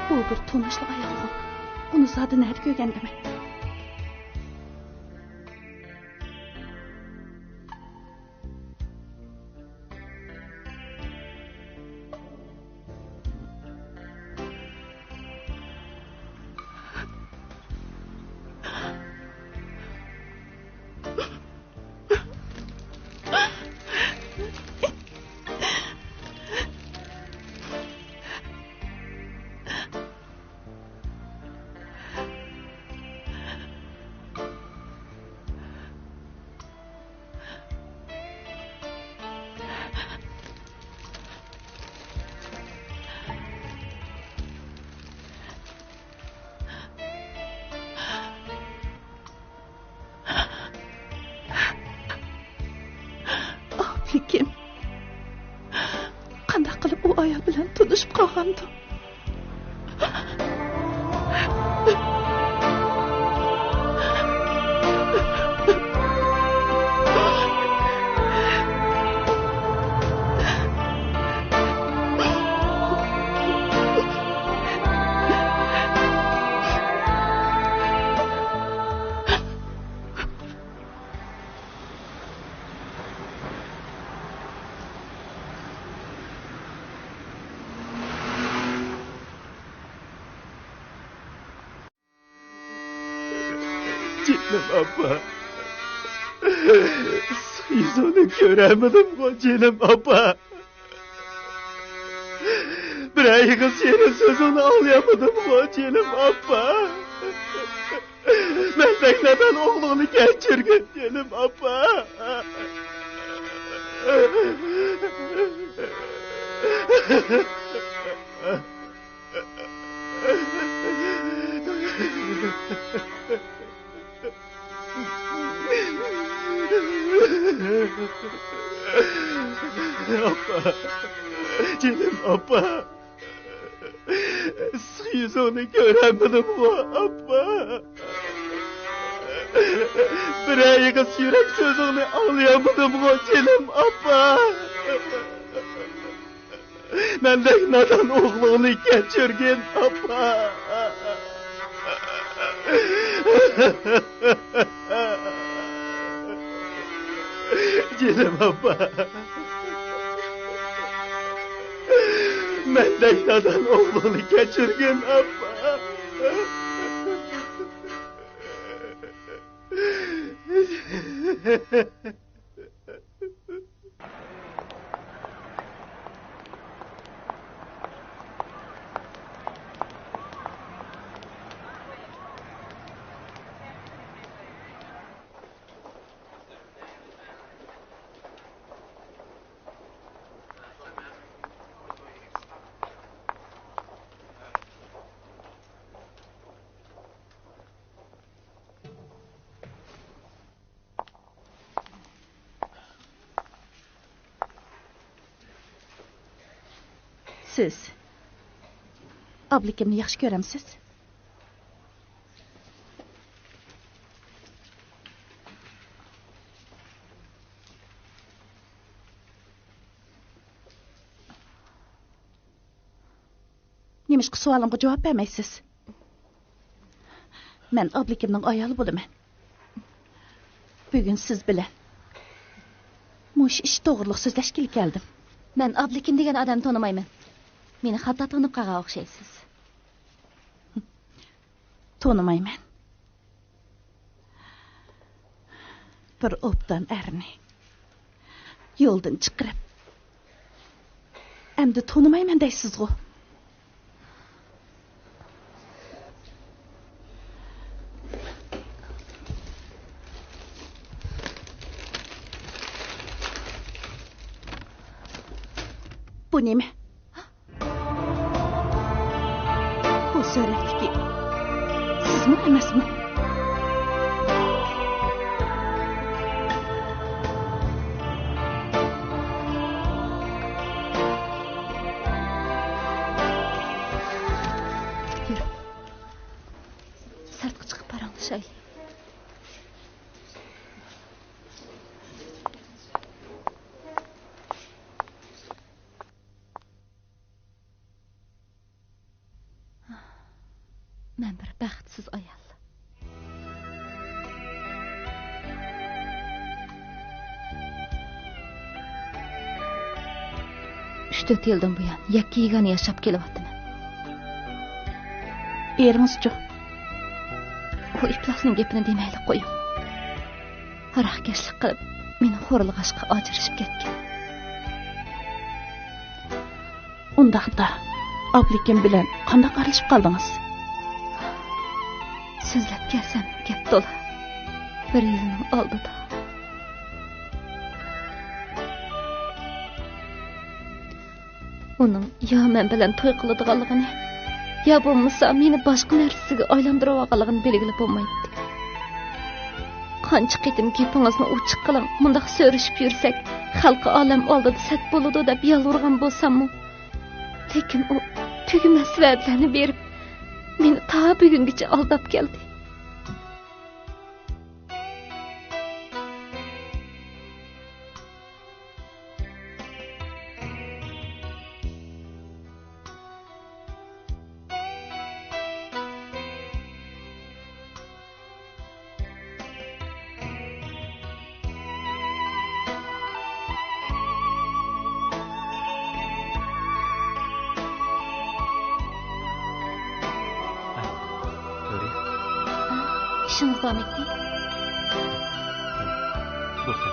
بۇ بىر تونۇشلۇق ئايالغۇ. ئۇنى زادى نەدە كۆرگەندىمەن؟ ئاپىكىم، قانداق قىلىپ ئۇ ئايال بىلەن تونۇشۇپ قالغاندۇ؟ جېنىم ئاپا. ئىسسىق يۈزۈڭنى كۆرەلمىدىمغۇ، جېنىم ئاپا. بىر ئېغىز شېرىن سۆزۈڭنى ئاڭلىيالمىدىمغۇ، جېنىم ئاپا. مەندەك نادان ئوغلۇڭنى كەچۈرگىن، جېنىم ئاپا. ئاپا، جېنىم ئاپا. ئىسسىق يۈزۈڭنى كۆرەلمىدىمغۇ، ئاپا. بىر ئېغىز يۈرەك سۆزۈڭنى ئاڭلىيالمىدىمغۇ، جېنىم ئاپا. مەندەك نادان ئوغلۇڭنى كەچۈرگىن، ئاپا. جېنىم ئاپا. مەندەك نادان ئوغلۇڭنى كەچۈرگىن، ئاپا. سىز ئابلىكىمنى ياخشى كۆرەمسىز؟ نېمىشقا سوئالىمغا جاۋاب بەرمەيسىز؟ مەن ئابلىكىمنىڭ ئايالى بولىمەن. بۈگۈن سىز بىلەن مۇشۇ ئىش توغرىلىق سۆزلەشكىلى كەلدىم. مەن ئابلىكىم دېگەن ئادەمنى تونۇمايمەن. مېنى خاتا تونۇپ قالغان ئوخشايسىز. تونۇمايمەن. بىر ئوبدان ئەرنى يولدىن چىقىرىپ، ئەمدى تونۇمايمەن دەيسىزغۇ؟ بۇ نېمە؟ بۇ سۈرەتتىكى سىزمۇ ئەمەسمۇ؟ يۈر. سىرتقا چىقىپ پاراڭلىشايلى. مەن بىر بەختسىز ئايال. ئۈچ تۆت يىلدىن بۇيان يەككە-يېگانە ياشاپ كېلىۋاتىمەن. ئېرىڭىزچۇ؟ ئۇ ئىپلاسنىڭ گېپىنى دېمەيلى قويۇڭ. ھاراقكەشلىك قىلىپ، مېنى خورلىغاچقا ئاجرىشىپ كەتكەن. ئۇنداقتا، ئابلىكىم بىلەن قانداق ئارىلىشىپ قالدىڭىز؟ سۆزلەپ كەلسەم، گەپ تولا. بىر يىلنىڭ ئالدىدا. ئۇنىڭ يا مەن بىلەن توي قىلىدىغانلىقىنى، يا بولمىسا مېنى باشقا نەرسىگە ئايلاندۇرۇۋالغانلىقىنى بىلگىلى بولمايتتى. قانچە قېتىم گېپىڭىزنى ئوچۇق قىلىڭ، مۇنداق سۆرۈشۈپ يۈرسەك، خەلقى ئالەم ئالدىدا سەت بولىدۇ دەپ يالۋۇرغان بولساممۇ، لېكىن ئۇ تۈگىمەس ۋەدىلەرنى بېرىپ، مېنى تا بۈگۈنگىچە ئالداپ كەلدى. ئىشىڭىز بارمىكىن؟ بولسا.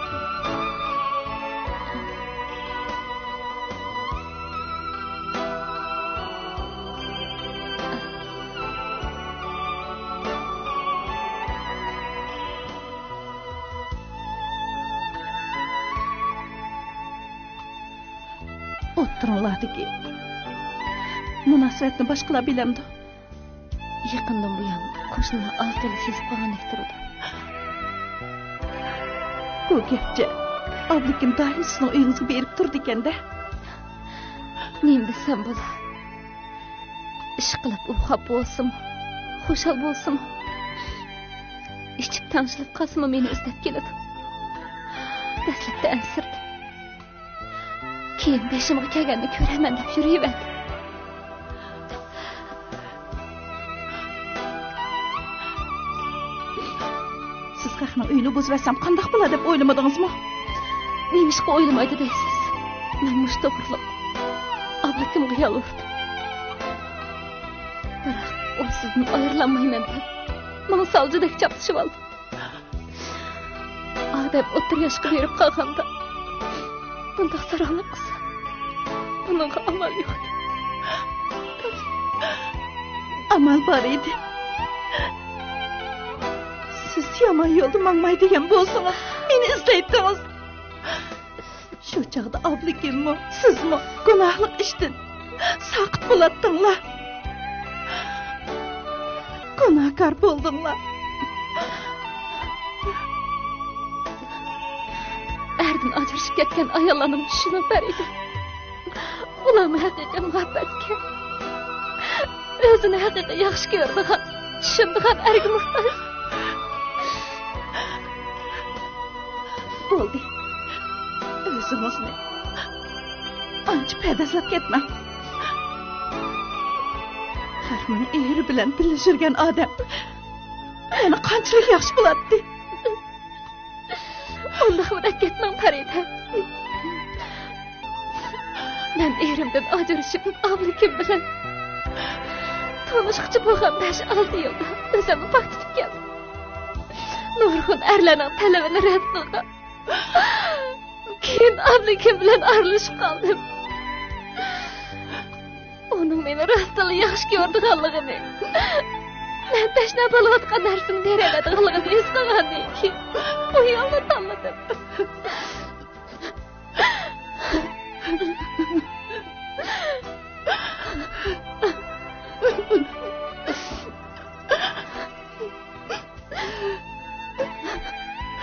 ئوتتۇرىڭلاردىكى مۇناسىۋەتنى باشقىلار بىلەمدۇ؟ يېقىندىن بۇيان قوشنىلار ئاز-تولا سېزىپ قالغاندەك تۇرىدۇ. بۇ گەپچە ئابلىكىم دائىم سىزنىڭ ئۆيىڭىزگە بېرىپ تۇرىدىكەن-دە. نېمە دېسەم بولا؟ ئىشقىلىپ ئۇ خاپا بولسىمۇ، خۇشال بولسىمۇ، ئىچىپ تەڭشىلىپ قالسىمۇ مېنى ئىزدەپ كېلىدۇ. دەسلەپتە ئەنسىرىدىم. كېيىن بېشىمغا كەلگەننى كۆرەرمەن دەپ يۈرۈۋەردىم. سىز خەقنىڭ ئۆيىنى بۇزۇۋەتسەم قانداق بولا دەپ ئويلىمىدىڭىزمۇ؟ نېمىشقا ئويلىمايدۇ دەيسىز؟ مەن مۇشۇ توغرىلىق ئابلىكىمغا يالۋۇردۇم. بىراق ئۇ سىزدىن ئايرىلالمايمەن دەپ، ماڭا سالجىدەك چاپلىشىۋالدى. ئادەم ئوتتۇرا ياشقا بېرىپ قالغاندا بۇنداق ساراڭلىق قىلسا، بۇنىڭغا ئامال يوق. ئامال بار ئىدى. سىز يامان يولدا ماڭماي دېگەن بولسىڭىز، مېنى ئىزدەيتتىڭىز. شۇ چاغدا ئابلىكىممۇ، سىزمۇ گۇناھلىق ئىشتىن ساقىت بولاتتىڭلار. گۇناھكار بولدۇڭلار. ئەردىن ئاجرىشىپ كەتكەن ئاياللارنىڭ چۈشىنىڭ پەرىدە. ئۇلارمۇ ھەقىقىي مۇھەببەتكە، ئۆزىنى ھەقىقىي ياخشى كۆرىدىغان، چۈشىنىدىغان ئەرگە موھتاج. بولدى. ئۆزىڭىزنى ئانچە پەدەسلەپ كەتمەڭ. ھەر مانا ئېرى بىلەن بىللە يۈرگەن ئادەم يەنە قانچىلىك ياخشى بولاتتى. ئۇنداق بىر گەپنىڭ پەرىدە. مەن ئېرىمدىن ئاجرىشىپ، ئابلىكىم بىلەن تونۇشقىچە بولغان بەش-ئالتە يىلدا ئۆزۈمنى پاكتىتىپ كەلدىم. نۇرغۇن ئەرلەرنىڭ تەلىپىنى رەت قىلغان. كېيىن ئابلىكىم بىلەن ئارىلىشىپ قالدىم. ئۇنىڭ مېنى راستتىنلا ياخشى كۆرىدىغانلىقىنى، مەن تەشنا بولۇۋاتقان نەرسىنى بېرەلەيدىغانلىقىنى ھېس قىلغاندىن كېيىن، بۇ يولنى تاللىدىم.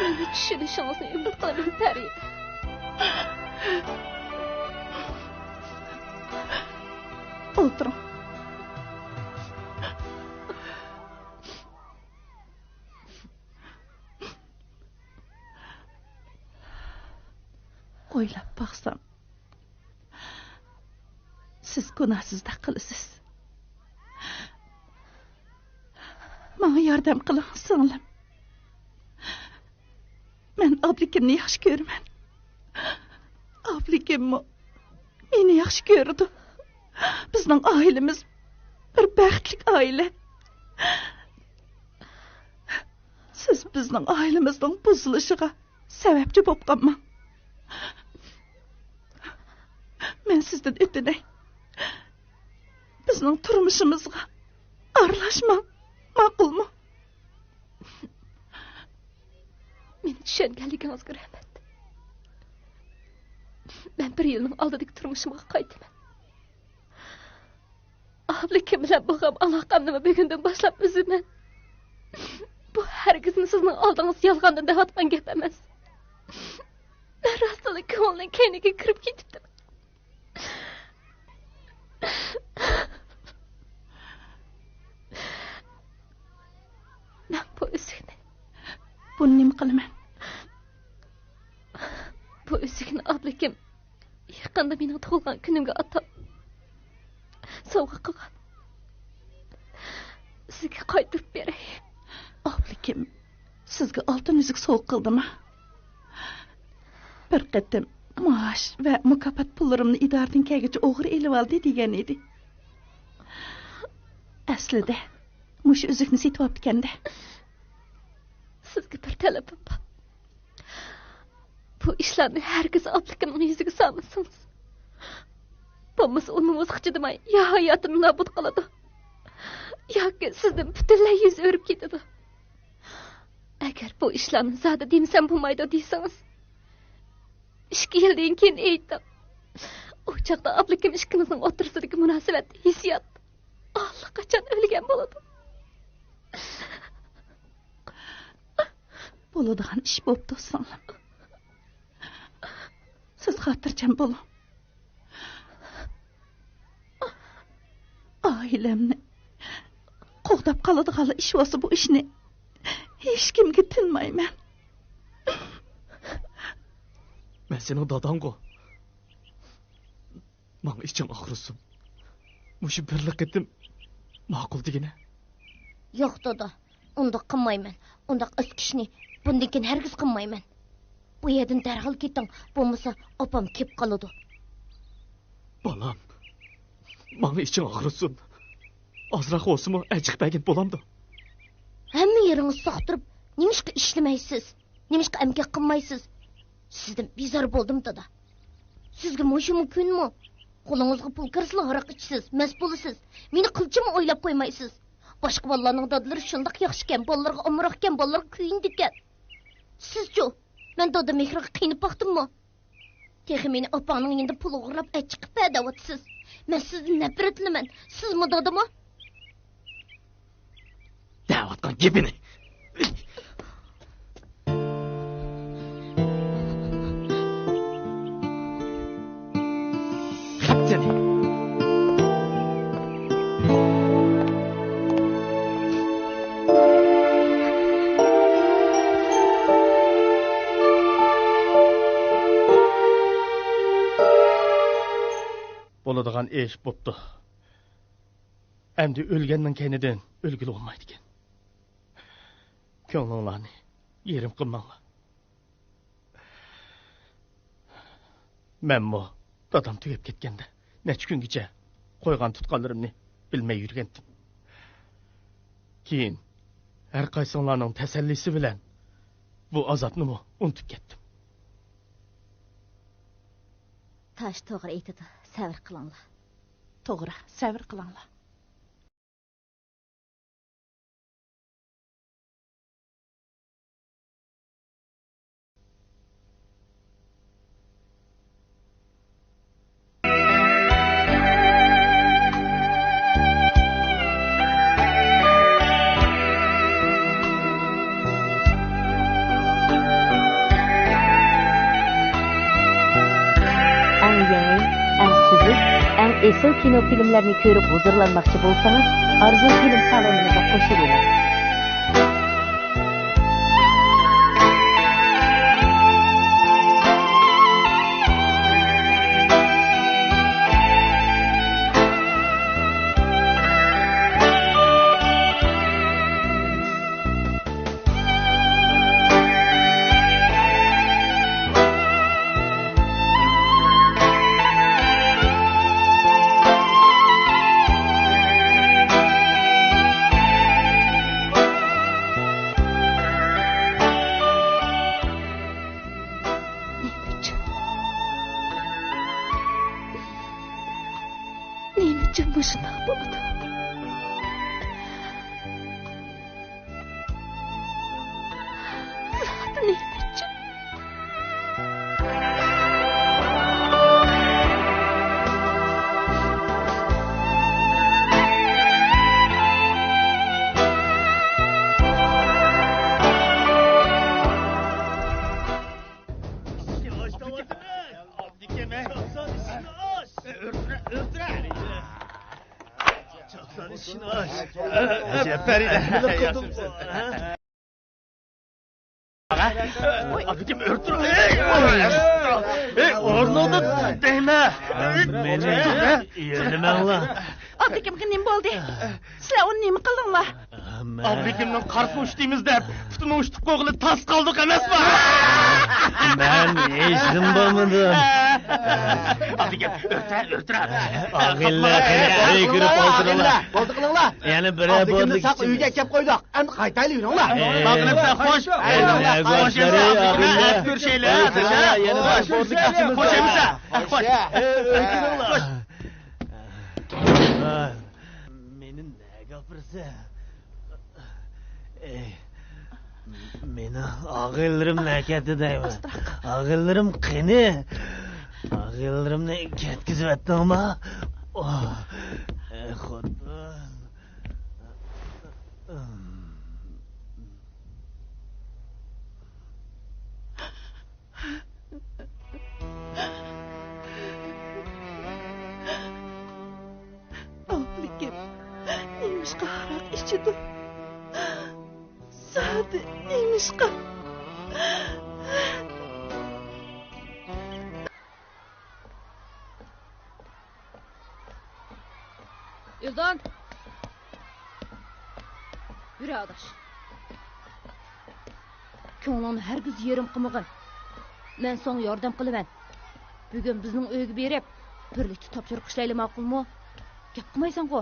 مېنى چۈشىنىشىڭىزنى ئۈمىد قىلىمەن، پەرى. ئولتۇرۇڭ. ئويلاپ باقسام، سىز گۇناھسىزدەك قىلىسىز. ماڭا ياردەم قىلىڭ، سىڭلىم. مەن ئابلىكىمنى ياخشى كۆرىمەن. ئابلىكىممۇ مېنى ياخشى كۆرىدۇ. بىزنىڭ ئائىلىمىز بىر بەختلىك ئائىلە. سىز بىزنىڭ ئائىلىمىزنىڭ بۇزۇلۇشىغا سەۋەبچى بولۇپ قالماڭ. مەن سىزدىن ئۆتۈنەي. بىزنىڭ تۇرمۇشىمىزغا ئارىلاشماڭ. ماقۇلمۇ؟ مېنى چۈشەنگەنلىكىڭىزگە رەھمەت. مەن بىر يىلنىڭ ئالدىدىكى تۇرمۇشۇمغا قايتىمەن. ئابلىكىم بىلەن بولغان ئالاقەمنىمۇ بۈگۈندىن باشلاپ ئۈزىمەن. بۇ ھەرگىزمۇ سىزنىڭ ئالدىڭىزدا يالغاندىن دەۋاتقان گەپ ئەمەس. مەن راستلا كۆڭۈلنىڭ كەينىگە كىرىپ كېتىپتىمەن. مەن بۇ ئۈزۈكنى، بۇنى نېمە قىلىمەن؟ بۇ ئۈزۈكنى ئابلىكىم يېقىندا مېنىڭ تۇغۇلغان كۈنۈمگە ئاتاپ سوۋغا قىلغان. سىزگە قايتۇرۇپ بېرەي. ئابلىكىم سىزگە ئالتۇن ئۈزۈك سوۋغا قىلدىما؟ بىر قېتىم مائاش ۋە مۇكاپات پۇللىرىمنى ئىدارىدىن كەلگۈچە ئوغرى ئېلىۋالدى دېگەن ئىدى. ئەسلىدە مۇشۇ ئۈزۈكنى سېتىۋاپتىكەن-دە. سىزگە بىر تەلىپىم بار. بۇ ئىشلارنى ھەرگىز ئابلىكىمنىڭ يۈزىگە سالمىسىڭىز. بولمىسا ئۇ نومۇسقا چىدىماي يا ھاياتىنى نابۇت قىلىدۇ، ياكى سىزدىن پۈتۈنلەي يۈز ئۆرۈپ كېتىدۇ. ئەگەر بۇ ئىشلارنى زادى دېمىسەم بولمايدۇ دېسىڭىز، ئىككى يىلدىن كېيىن ئېيتىڭ. ئۇ چاغدا ئابلىكىم ئىككىمىزنىڭ ئوتتۇرىسىدىكى مۇناسىۋەت، ھېسسىيات ئاللىقاچان ئۆلگەن بولىدۇ. بولىدىغان ئىش بوپتۇ، سىڭلىم. سىز خاتىرجەم بولۇڭ. ئائىلەمنى قوغداپ قالىدىغانلا ئىش بولسا، بۇ ئىشنى ھېچكىمگە تىنمايمەن. مەن سېنىڭ داداڭغۇ. ماڭا ئىچىڭ ئاغرىسۇن. مۇشۇ بىرلا قېتىم ماقۇل دېگىنە. ياق، دادا. ئۇنداق قىلمايمەن. ئۇنداق ئۆچ ئىشنى بۇندىن كېيىن ھەرگىز قىلمايمەن. بۇ يەردىن دەرھال كېتىڭ، بولمىسا ئاپام كېلىپ قالىدۇ. بالام، ماڭا ئىچىڭ ئاغرىسۇن. ئازراق بولسىمۇ ئەچىقىپ بەرگىن بولامدۇ؟ ھەممە يېرىڭىز ساختۇرۇپ، نېمىشقا ئىشلىمەيسىز؟ نېمىشقا ئەمگەك قىلمايسىز؟ سىزدىن بىزار بولدۇم، دادا. سىزگە مۇشۇمۇ كۈنمۇ؟ قولىڭىزغا پۇل كىرسىلا ھاراق ئىچىسىز، مەست بولىسىز. مېنى قىلچىمۇ ئويلاپ قويمايسىز. باشقا بالىلارنىڭ دادىلىرى شۇنداق ياخشىكەن، بالىلىرىغا ئامراقكەن، بالىلىرىغا كۆيۈنىدىكەن. سىزچۇ؟ مەن دادا مېھرىغا قىينىپ باقتىممۇ؟ تېخى مېنى ئاپاڭنىڭ يېنىدا پۇل ئوغرىلاپ ئەچىقىپ بەر دەۋاتىسىز. مەن سىزدىن نەپرەتلىنىمەن. سىزمۇ دادىمۇ؟ دەۋاتقان گېپىنى. خەپسىنى. بولىدىغان ئىش بوپتۇ. ئەمدى ئۆلگەننىڭ كەينىدىن ئۆلگىلى بولمايدىكەن. كۆڭلۈڭلارنى يېرىم قىلماڭلار. مەنمۇ دادام تۈگەپ كەتكەندە نەچچە كۈنگىچە قويغان تۇتقانلىرىمنى بىلمەي يۈرگەنتىم. كېيىن ھەر قايسىڭلارنىڭ تەسەللىسى بىلەن بۇ ئازابنىمۇ ئۇنتۇپ كەتتىم. تاش توغرا ئېيتىدۇ، سەۋر قىلىڭلار. توغرا، سەۋر قىلىڭلار. ئەڭ يېڭى، ئەڭ سۈزۈك، ئەڭ ئېسىل كىنو فىلىملەرنى كۆرۈپ ھۇزۇرلانماقچى بولسىڭىز، ئارزۇ فىلىم سالونىمىزغا قوشۇلۇڭ. نېمە ئۈچۈن؟ نېمە ئۈچۈن مۇشۇنداق بولىدۇ؟ زادى نېمە ئۈچۈن؟ ئابدۇكەم، ئابدۇكەم، ھە؟ ئابدۇكەم، ھە؟ چاقسان ئىشىكنى ئاچ! ئۆرتۈرە، ئۆرتۈرە! چاقسان ئىشىكنى ئاچ! ئەجەب پەرىدە! ھە؟ ئابدۇكەم، ئۆرتۈرە! ئەي، ئەي، ئورنۇڭدىن دەيمە! مېنى يۆلىمەڭلار! ئابدۇكەمگە نېمە بولدى؟ سىلەر ئۇنى نېمە قىلدىڭلار؟ ئابلىكىمنىڭ قارىسىنى ئۇشتۇيمىز دەپ، پۇتىنى ئۇشتۇپ قويغىلى تاس قالدۇق ئەمەسما؟ مەن ھېچنېمە بولمىدىم. ئابلىكىم، ئۆرتە، ئۆرتە. ئاغىنىلەر، قېنى، ئۆيگە كىرىپ ئولتۇرۇڭلار. بولدى قىلىڭلار. يەنە بىرەر ئابلىكىمنى بولدى ساق ئۆيگە ئەكەپ قويدۇق. ئەمدى قايتايلى يۈرۈڭلار. ئاغىنىم، سەن خوش. خوش ئەمىسە. كۆرۈشەيلى. ئۆرتە، يەنە بىرەر بولدى كېچىمىز. خوش ئەمىسە. خوش. ئۆيگە كىرىڭلار. مېنى نەگە ئاپىرىسەن؟ ئەي، مېنىڭ ئاغىنىلىرىم نەگە كەتتى دەيمەن؟ ئاغىنىلىرىم قېنى؟ ئاغىنىلىرىمنى كەتكۈزۈۋەتتىڭما؟ ئەي، خوتۇن. ئابلىكىم نېمىشقا ھاراق ئىچىدۇ؟ زادى نېمىشقا؟ ئىلدان! يۈر ئاداش. كۆڭلۈڭنى ھەرگىز يېرىم قىلمىغىن. مەن ساڭا ياردەم قىلىمەن. بۈگۈن بىزنىڭ ئۆيگە بېرىپ، بىرلىكتە تاپشۇرۇق ئىشلەيلى، ماقۇلمۇ؟ گەپ قىلمايسەنغۇ؟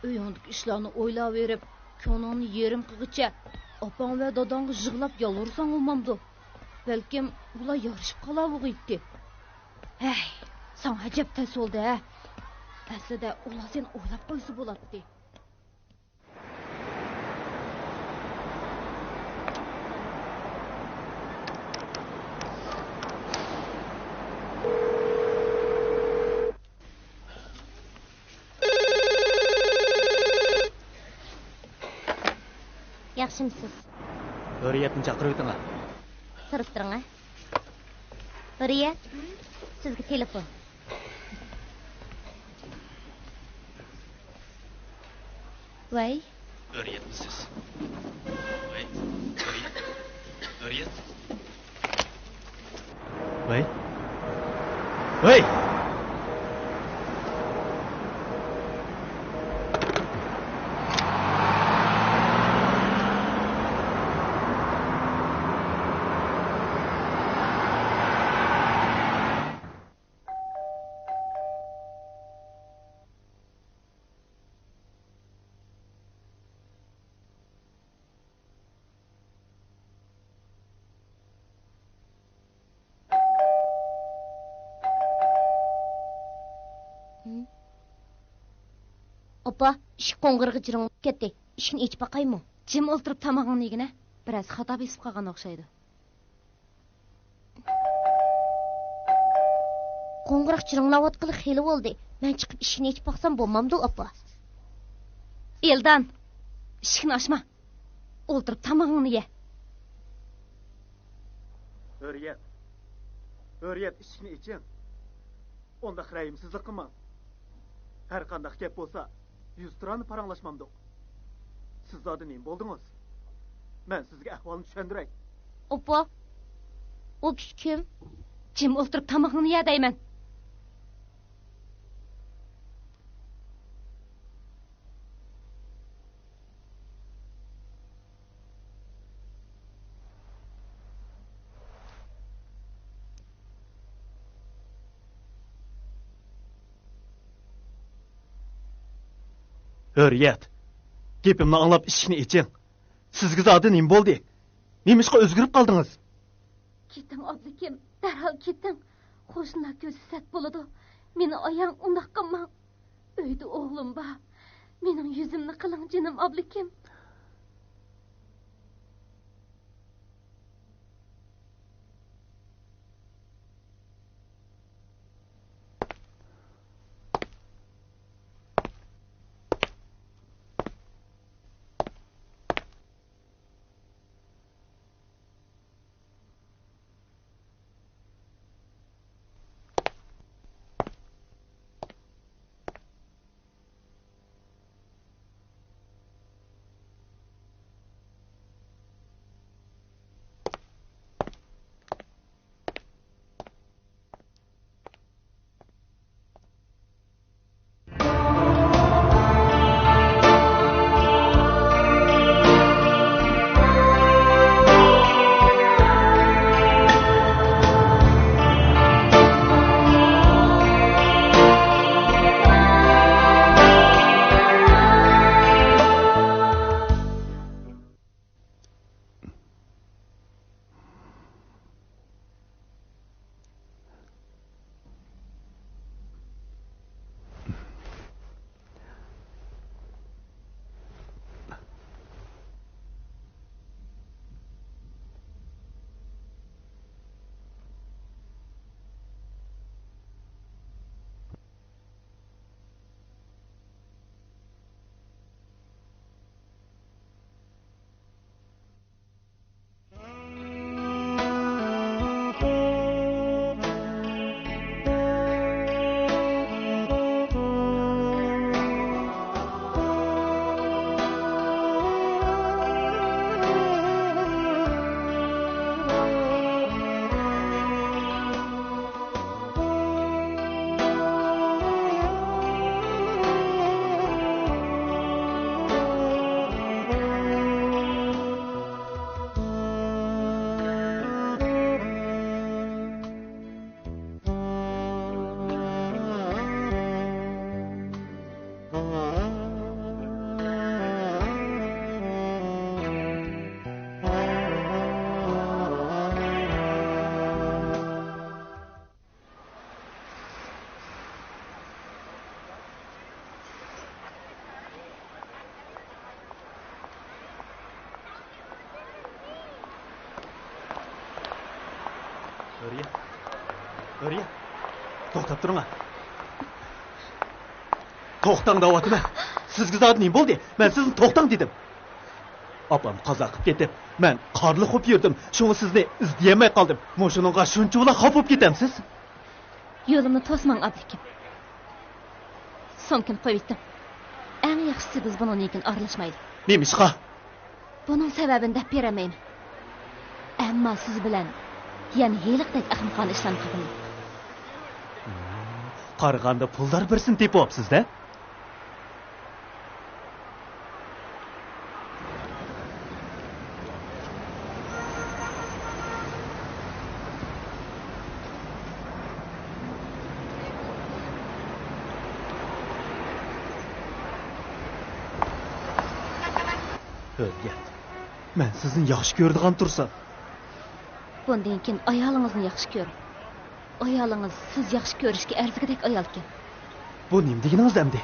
ئۆيۈڭدىكى ئىشلارنى ئويلاۋېرىپ، كۆڭلۈڭنى يېرىم قىلغىچە ئاپاڭ ۋە داداڭغا يىغلاپ يالۋۇرساڭ بولمامدۇ؟ بەلكىم ئۇلار يارىشىپ قالارغۇ ئىدى. ھەي، ساڭا ئەجەب تەس بولدى ھە. ئەسلىدە ئۇلار سېنى ئويلاپ قويسا بولاتتى. ياخشىمسىز؟ ھۆرىيەتنى چاقىرىۋېتىڭە. تۇرۇپ تۇرۇڭە. ھۆرىيەت، سىزگە تېلېفون. ۋەي. ھۆرىيەتمۇ سىز؟ ۋەي، ھۆرىيەت. ھۆرىيەت. ۋەي. ۋەي. ئاپا، ئىشىك قوڭغۇرىقى جىرىڭلاپ كەتتى. ئىشىكنى ئېچىپ باقايمۇ؟ جىم ئولتۇرۇپ تامىقىڭنى يېگىنە. بىرەرسى خاتا بېسىپ قالغان ئوخشايدۇ. قوڭغۇراق جىرىڭلاۋاتقىلى خېلى بولدى. مەن چىقىپ ئىشىكنى ئېچىپ باقسام بولمامدۇ، ئاپا؟ ئېلدان، ئىشىكنى ئاچما. ئولتۇرۇپ تامىقىڭنى يە. ھۆرىيەت. ھۆرىيەت، ئىشىكنى ئېچىڭ. ئۇنداق رەھىمسىزلىك قىلماڭ. ھەر قانداق گەپ بولسا، يۈزتۇرانە پاراڭلاشمامدۇق. سىز زادى نېمە بولدىڭىز؟ مەن سىزگە ئەھۋالنى چۈشەندۈرەي. ئاپا، ئۇ كىشى كىم؟ جىم ئولتۇرۇپ تامىقىڭنى يە دەيمەن. ھۆرىيەت، گېپىمنى ئاڭلاپ ئىشىكنى ئېچىڭ. سىزگە زادى نېمە بولدى؟ نېمىشقا ئۆزگىرىپ قالدىڭىز؟ كېتىڭ، ئابلىكىم، دەرھال كېتىڭ. قوشنىلار كۆرسە سەت بولىدۇ. مېنى ئاياڭ، ئۇنداق قىلماڭ. ئۆيدە ئوغلۇم بار. مېنىڭ يۈزۈمنى قىلىڭ، جېنىم ئابلىكىم. ھۆرىيەت، توختاپ تۇرۇڭ. توختاڭ دەۋاتىمەن. سىزگە زادى نېمە بولدى؟ مەن سىزنى توختاڭ دېدىم. ئاپام قازا قىپ كېتىپ، مەن قارلىق بوپ يۈردۈم. شۇڭا سىزنى ئىزدىيەلمەي قالدىم. مۇشۇنىڭغا شۇنچىۋالا خاپا بوپ كېتەمسىز؟ يولۇمنى توسماڭ، ئابلىكىم. سومكىنى قويۇۋېتىڭ. ئەڭ ياخشىسى بىز بۇنىڭدىن كېيىن ئارىلاشمايلى. نېمىشقا؟ بۇنىڭ سەۋەبىنى دەپ بېرەلمەيمەن. ئەمما سىز بىلەن يەنە ھېلىقىدەك ئەخمىقانە ئىشلارنى قىلدىم. قارىغاندا پۇلدار بىرسىنى تېپىۋاپسىز-دە. ھۆرىيەت، مەن سىزنى ياخشى كۆرىدىغان تۇرسام. بۇندىن كېيىن ئايالىڭىزنى ياخشى كۆرۈڭ. ئايالىڭىز سىز ياخشى كۆرۈشكە ئەرزىگۈدەك ئايالكەن. بۇ نېمە دېگىنىڭىز ئەمدى؟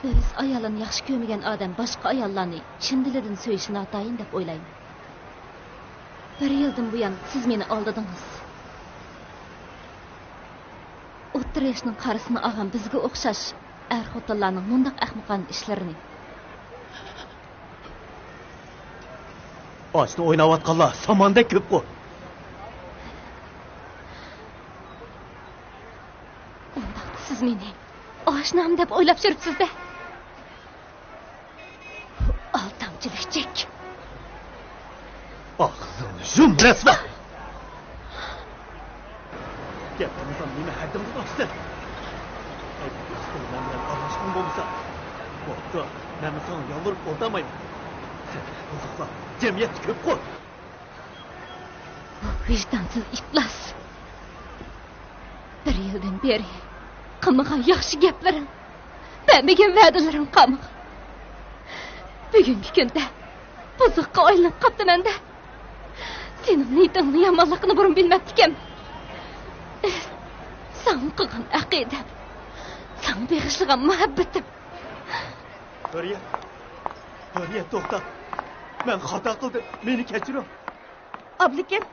ئۆز ئايالىنى ياخشى كۆرمىگەن ئادەم باشقا ئاياللارنى چىن دىلىدىن سۆيۈشى ناتايىن دەپ ئويلايمەن. بىر يىلدىن بۇيان سىز مېنى ئالدىدىڭىز. ئوتتۇرا ياشنىڭ قارىسىنى ئالغان بىزگە ئوخشاش ئەر-خوتۇنلارنىڭ مۇنداق ئەخمىقانە ئىشلىرىنى. ئاشنى ئويناۋاتقانلار ساماندەك كۆپقۇ. ئۇنداقتا سىز مېنى ئاشنام دەپ ئويلاپ يۈرۈپسىز-دە. ئالدامچى لۈكچەك. ئاغزىڭنى يۇم، رەسۋا! گەپ قىلمىسام نېمە ھەددىڭدىن ئاشتىڭ؟ ئەگەر ئىستىل مەن بىلەن ئارىلاشقۇڭ بولمىسا، بوپتۇ، مەنمۇ ساڭا يالۋۇرۇپ ئولتۇرمايمەن. سەندەك بۇزۇقلار جەمئىيەتتە كۆپقۇ. ۋىجدانسىز ئىپلاس! بىر يىلدىن بېرى قىلمىغان ياخشى گەپلىرىڭ، بەرمىگەن ۋەدىلىرىڭ قالمىغان. بۈگۈنكى كۈندە بۇزۇققا ئايلىنىپ قاپتىمەن-دە. سېنىڭ نىيىتىڭنىڭ يامانلىقىنى بۇرۇن بىلمەپتىكەن. ساڭا قىلغان ئەقىدەم، ساڭا بېغىشلىغان مۇھەببىتىم. ھۆرىيەت، ھۆرىيەت، توختا. مەن خاتا قىلدىم، مېنى كەچۈرۈڭ. ئابلىكىم،